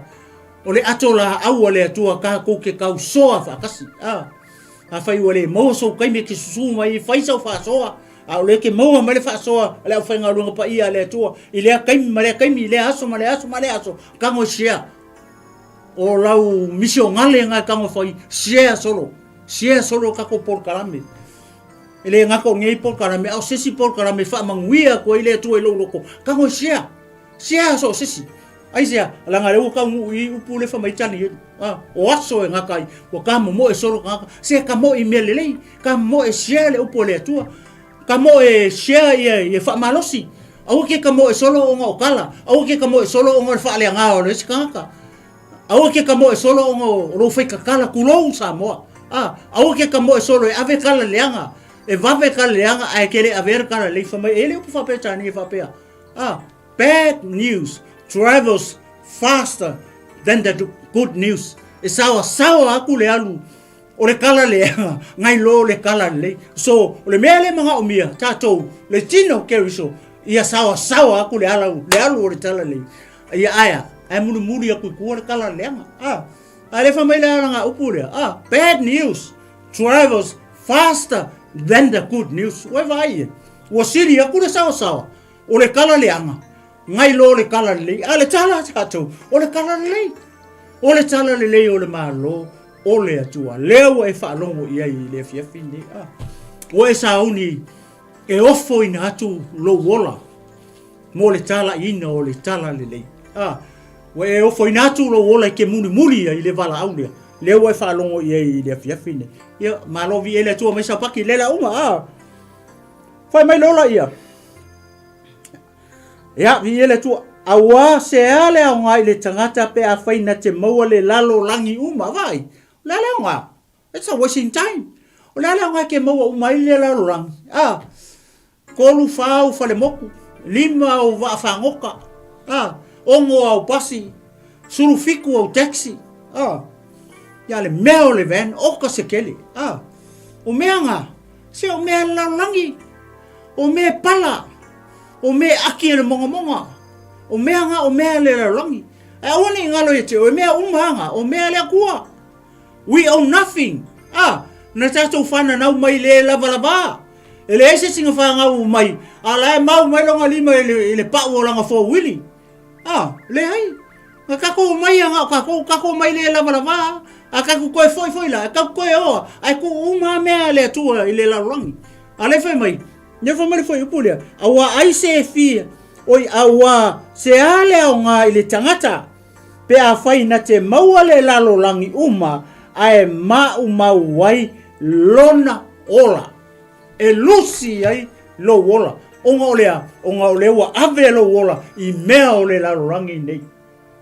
o le ato laau a le Atua tatou te tausoa faatasi. A, afai ua le maua sou taimi e te susu mai ai, fai sau faasoa, a o lea e te maua mai le faasoa a le aufaigaluega paia a le Atua i lea taimi ma lea taimi, i lea aso ma lea aso ma lea aso, tago e share. O lau misionale lena e tago e fai, share solo, share solo tatou polokalame. E le gata o lenei polokalame, a o se isi polokalame e faamanuia atu ai le Atua i lou loto, tago e share, share so o se isi. Aisea? Leaga lea ua taunuu i upu lea fai mai Tanielu, a, o aso e gata ai, ua tamomoe solo tagata, se tamoe i mea lelei, tamoe e share le upu a le Atua, tamoe e share ia, ia faamalosi. Aua ke tamoe solo ona o tala, aua ke tamoe solo ona o le faaleaga o le isi tagata. Aua ke tamoe solo ona o lou faitatala, tulou Samoa. A, aua ke tamoe solo e ave tala leaga, e vave tala leaga ae ke le avea le tala lelei. Fai mai, e i ai le upu faa-Peretania e faapea, a, Bad news travels faster than the good news. E saoasaoa atu le alu o le tala leaga nai lo le tala lelei. So, o le mea lea e manaomia tatou, le tino o Keriso, ia saoasaoa atu le alu, le alu o le tala lelei. Ia ae a? Ae mulimuli atu i tua le tala leaga. Ah, a le fai mai le ala upu lea. Ah, bad news travels faster than the good news. Ua e vaai e? Ua sili atu le saoasaoa O le tala leaga, ngai lo le tala lelei. A le tala a tatou, o le tala lelei. O le tala lelei o le Malo o le Atua. Lea ua e faalogo i ai i le afiafi lenei. Ah, ua e sauni e ofoina atu lou ola mo le talaiina o le tala lelei. Ah, ua e ofoina atu lou ola e te mulimuli ai i le valaau lea. Lea ua e faalogo i ai i le afiafi lenei. Ia, malo viia le Atua mai Saupaki, le la uma. Ah, Fai mai le ola ia. Ia, viia le Atua. Auā se a le aoga i le tagata pe afai na te maua le lalolagi uma. Vaai, o le a le aoga? It's a wasting time. O le a le aoga e ke maua uma ai le lalolagi? A, tolu, fa au falemoku, lima au vaafagota, a, ono au pasi, 17 au taxi, a, ia le mea o le van, oka se kele, a, o mea nga, Se o mea lalolagi, o mea pala, o mea aki e le mogamoga, o mea nga o mea le lalolagi. Ae aua ne i galo ia te oe, mea uma nga, o mea le Atua. We owe nothing. Ah, na tatou whananau mai le lavalava. E leai se isi na whanau mai, a la e mau mai lona lima i le, i le pau o lana fōuili. Ah, leai. Na tatou omai ia na o tatou, tatou omai le lavalava, a tatou toe foi foi la, e tatou toe oa, ae tuu uma lava mea a le Atua i le lalolagi. A lea fai mai, lea fai mai le fuaiupu lea, auā ai se e fia, oi auā se a le aoga i le tagata, pe afai na te maua le lalolagi uma, ae maumau ai lona ola. E lusi ai lou ola. Ona o le a? Ona o lea ua ave lou ola i mea o le lalolagi nei.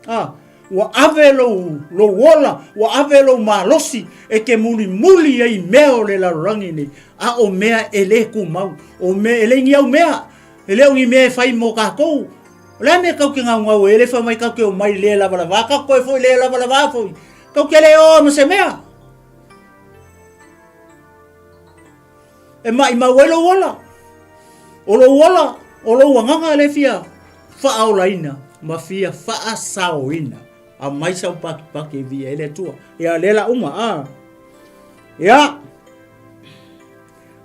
A, ua ave lou, lou ola, ua ave lou malosi e te mulimuli ai i mea o le lalolagi nei, a o mea e le tumau, o mea e le ni au mea, e le o ni mea e fai mo tatou. O le a mea kau te gaugau ai, e le fai mai kau te omai le lavalava, kau koe foi le lavalava foi, kau te le oa ma se mea. E maʻimau ai lou ola. O lou ola, o lou agaga lea e fia faaolaina ma fia faasaoina. Aumai sau pakipaki e viia ai le Atua. Ia, lea la uma, a. Ia.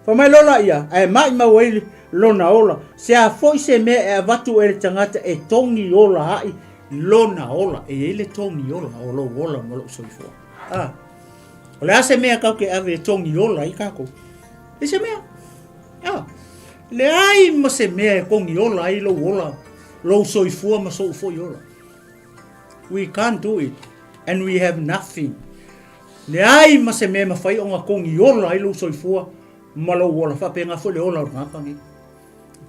Fai mai loa laia, ae maʻimau ai lona ola. Se a foi se mea e avatu e le tagata e togi ola ai lona ola. E i ai le togi ola o lou ola ma lou soifua. A. O le a se mea kau ke ave e togi ola ai kākou? E se mea. Ah, leai ma se mea e togi ola ai lou ola, lou soifua ma sou foi ola. We can't do it and we have nothing. Leai ma se mea e mafai ona togi ola ai lou soifua ma lou ola. Faapena foi le ola o le tagata nei.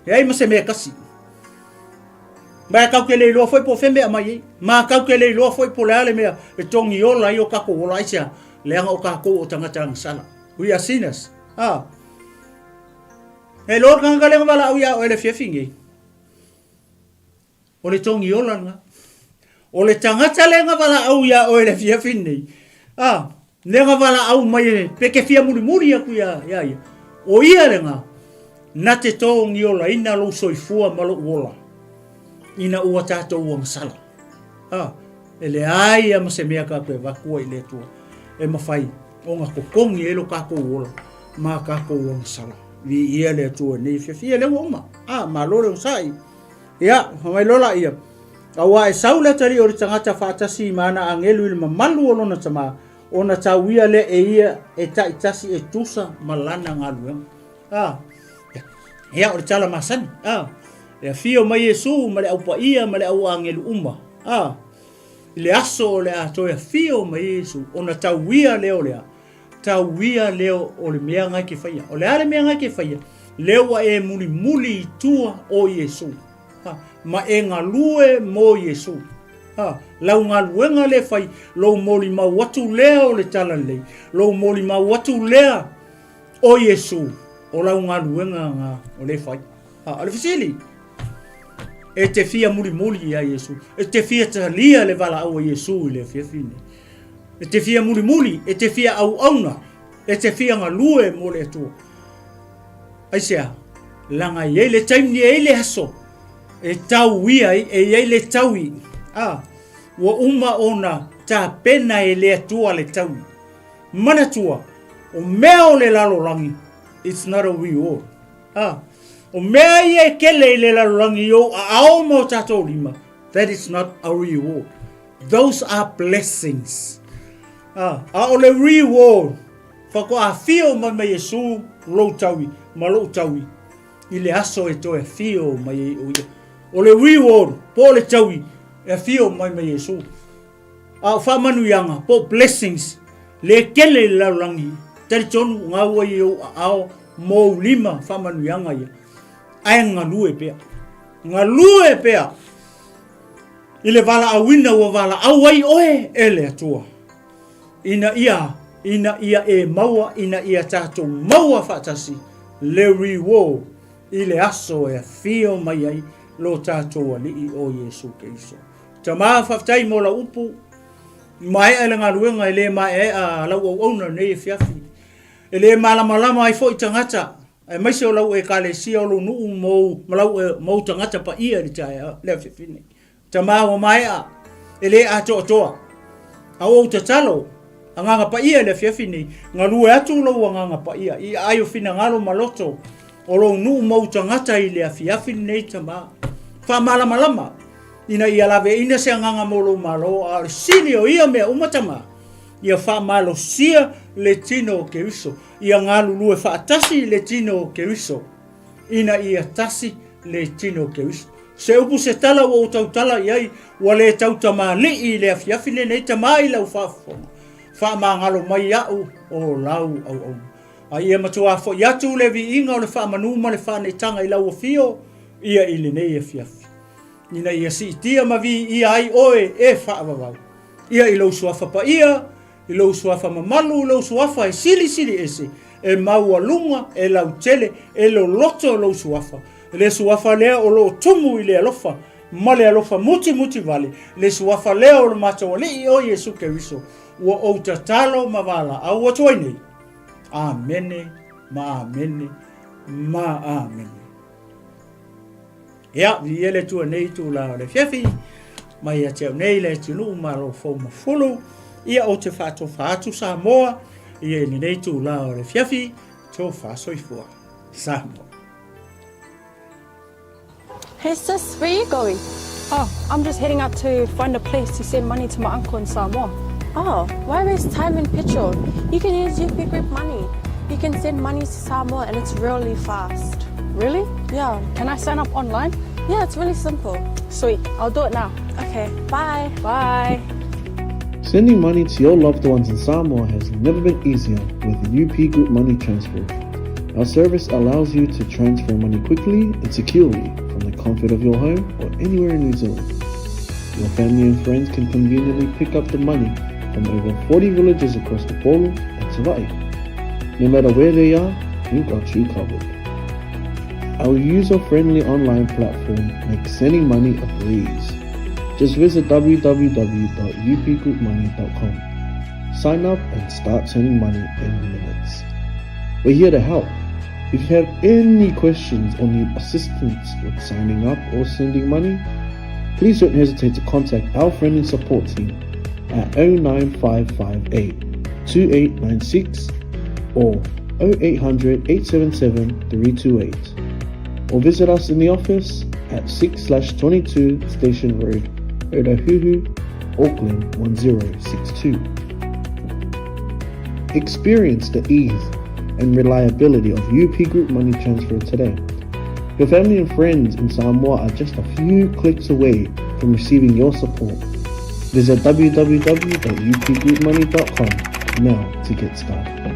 Leai ma se mea e tasi. Ma e kau ke le iloa foi po o fea mea aumai ai. Ma kau ke le iloa foi po o le a le mea e togi ola ai o tatou ola. Aisea? Leaga o tatou o tagata agasala. We are sinners. Ah. E iloa le tagata lea na valaau ia oe i le afiafi nei. O le togi ola lena. O le tagata lea na valaau ia oe i le afiafi nei. Ah. Lea na valaau mai e pe te fia mulimuli atu ia ia ia. O ia lena na te togiolaina lou soifua ma lou ola ina ua tatou agasala. A, e leai a ma se mea tatou e avatua i le Atua e mafai ona totogi ai lo tatou ola ma tatou agasala. Viia le Atua i lenei afiafi. Ia lea ua uma. A, malo le onosai. Ia, fai mai loa laia, Aua e sau le atalii o le tagata faatasi ma ana agelu i le mamalu o lona tama, ona tauia lea e ia e taitasi e tusa ma lana galuega. A, ia, o le tala masani. A, e afio mai Iesu ma le au paia ma le au agelu uma. A, i le aso o le a toe afio mai Iesu, ona tauia lea o le a? Tauia lea o le mea na e te faia. O le a le mea na e te faia? Lea ua e mulimuli i tua o Iesu. Ha, ma e galue mo Iesu. Ha, lau galuega lea fai, lou molimau atu lea o le talalelei, lou molimau atu lea o Iesu, o lau galuega na o lea fai. Ha, o le fesili, e te fia mulimuli ia Iesu, e te fia talia le valaau a Iesu i le afiafi nei. E te fia mulimuli, e te fia auauna, e te fia galue mo le Atua. Aisea? Leaga e i ai le taimi, e i ai le aso e tauia ai, e i ai le taui. A, ua uma ona tapena e le Atua le taui. Manatua, o mea o le lalolagi, it's not a reward. A, o mea ia e kele i le lalolagi i ou aao ma o tatou lima, that is not a reward. Those are blessings. A, a o le reward, faatoa afio mai ma Iesu lou taui ma lou taui i le aso e toe afio mai ai o ia. O le reward, po o le taui, e afio mai ma Iesu. A o faamanuiaga, po o blessings, le kele i le lalolagi, talitonu gau ai i ou aao mou lima faamanuiaga ia. Ae galue pea. Galue pea i le valaauina ua valaau ai oe e le Atua, ina ia, ina ia e maua, ina ia tatou maua faatasi le reward i le aso e afio mai ai lo tatou Alii o Iesu Keriso. Tama, faafetai mo lau upu, maea le galuega e le maeaea a lau auauna lenei afiafi. E le malamalama ai foi tagata, aemaise o lau Ekalesia, o lou nuu ma ou, ma lau, ma ou tagata paia i le taeao, le afiafi nei. Tama ua maea, e le atoatoa. A o ou tatalo, Agaga Paia i le afiafi nei, galue atu lou Agaga Paia i aai o finagalo ma loto o lou nuu ma ou tagata i le afiafi lenei, Tama. Faamalamalama, ina ia laveaina se agaga mo lou Malo, a o le sili o ia mea uma, Tama, ia faamalosia le tino o Keriso, ia galulue faatasi le tino o Keriso, ina ia tasi le tino o Keriso. Se upu se tala ua ou tautala i ai, ua le tautamalii i le afiafi lenei tama i lau faafofoga, faamagalo mai iaʻu o lau auauna. A ia matuā foi atu le viiga o le faamanu ma le faaneetaga i lau afio ia i lenei afiafi, ina ia siitia ma viia ai oe e faavavau ia i lou suafa paia, I lou suafa mamalu, i lou suafa e silisili ese, e maualuga, e lautele, e loloto lou suafa. Le suafa lea o lo o tumu i le alofa ma le alofa mutimuti vale, le suafa lea o le matou Alii o Iesu Keriso, ua ou tatalo ma valaau atu ai nei. Amene ma amene ma amene. Ia, viia le Atua nei itula o le afiafi, mai ia te au nei le atunuu malo fou ma fulu, ia ou te faatofa atu Samoa, ia i lenei itula o le afiafi, tofa soifua. Samoa. Hey sis, where you going? Oh, I'm just heading out to find a place to send money to my uncle in Samoa. Oh, why waste time and petrol? You can use UP Group Money. You can send money to Samoa and it's really fast. Really? Yeah. Can I sign up online? Yeah, it's really simple. Sweet, I'll do it now. Okay, bye. Bye. Sending money to your loved ones in Samoa has never been easier with UP Group Money Transfer. Our service allows you to transfer money quickly and securely from the comfort of your home or anywhere in New Zealand. Your family and friends can conveniently pick up the money from over 40 villages across the Upolu and Savai'i. No matter where they are, we've got you covered. Our user-friendly online platform makes sending money a breeze. Just visit www.upgroupmoney.com. Sign up and start sending money in minutes. We're here to help. If you have any questions or need assistance with signing up or sending money, please don't hesitate to contact our friendly support team at 09558 2896 or 0800 877 328 or visit us in the office at 6 22 Station Road, Otahuhu, Auckland 1062. Experience the ease and reliability of UP Group Money Transfer today. Your family and friends in Samoa are just a few clicks away from receiving your support. Visit www.upgroupmoney.com now to get started.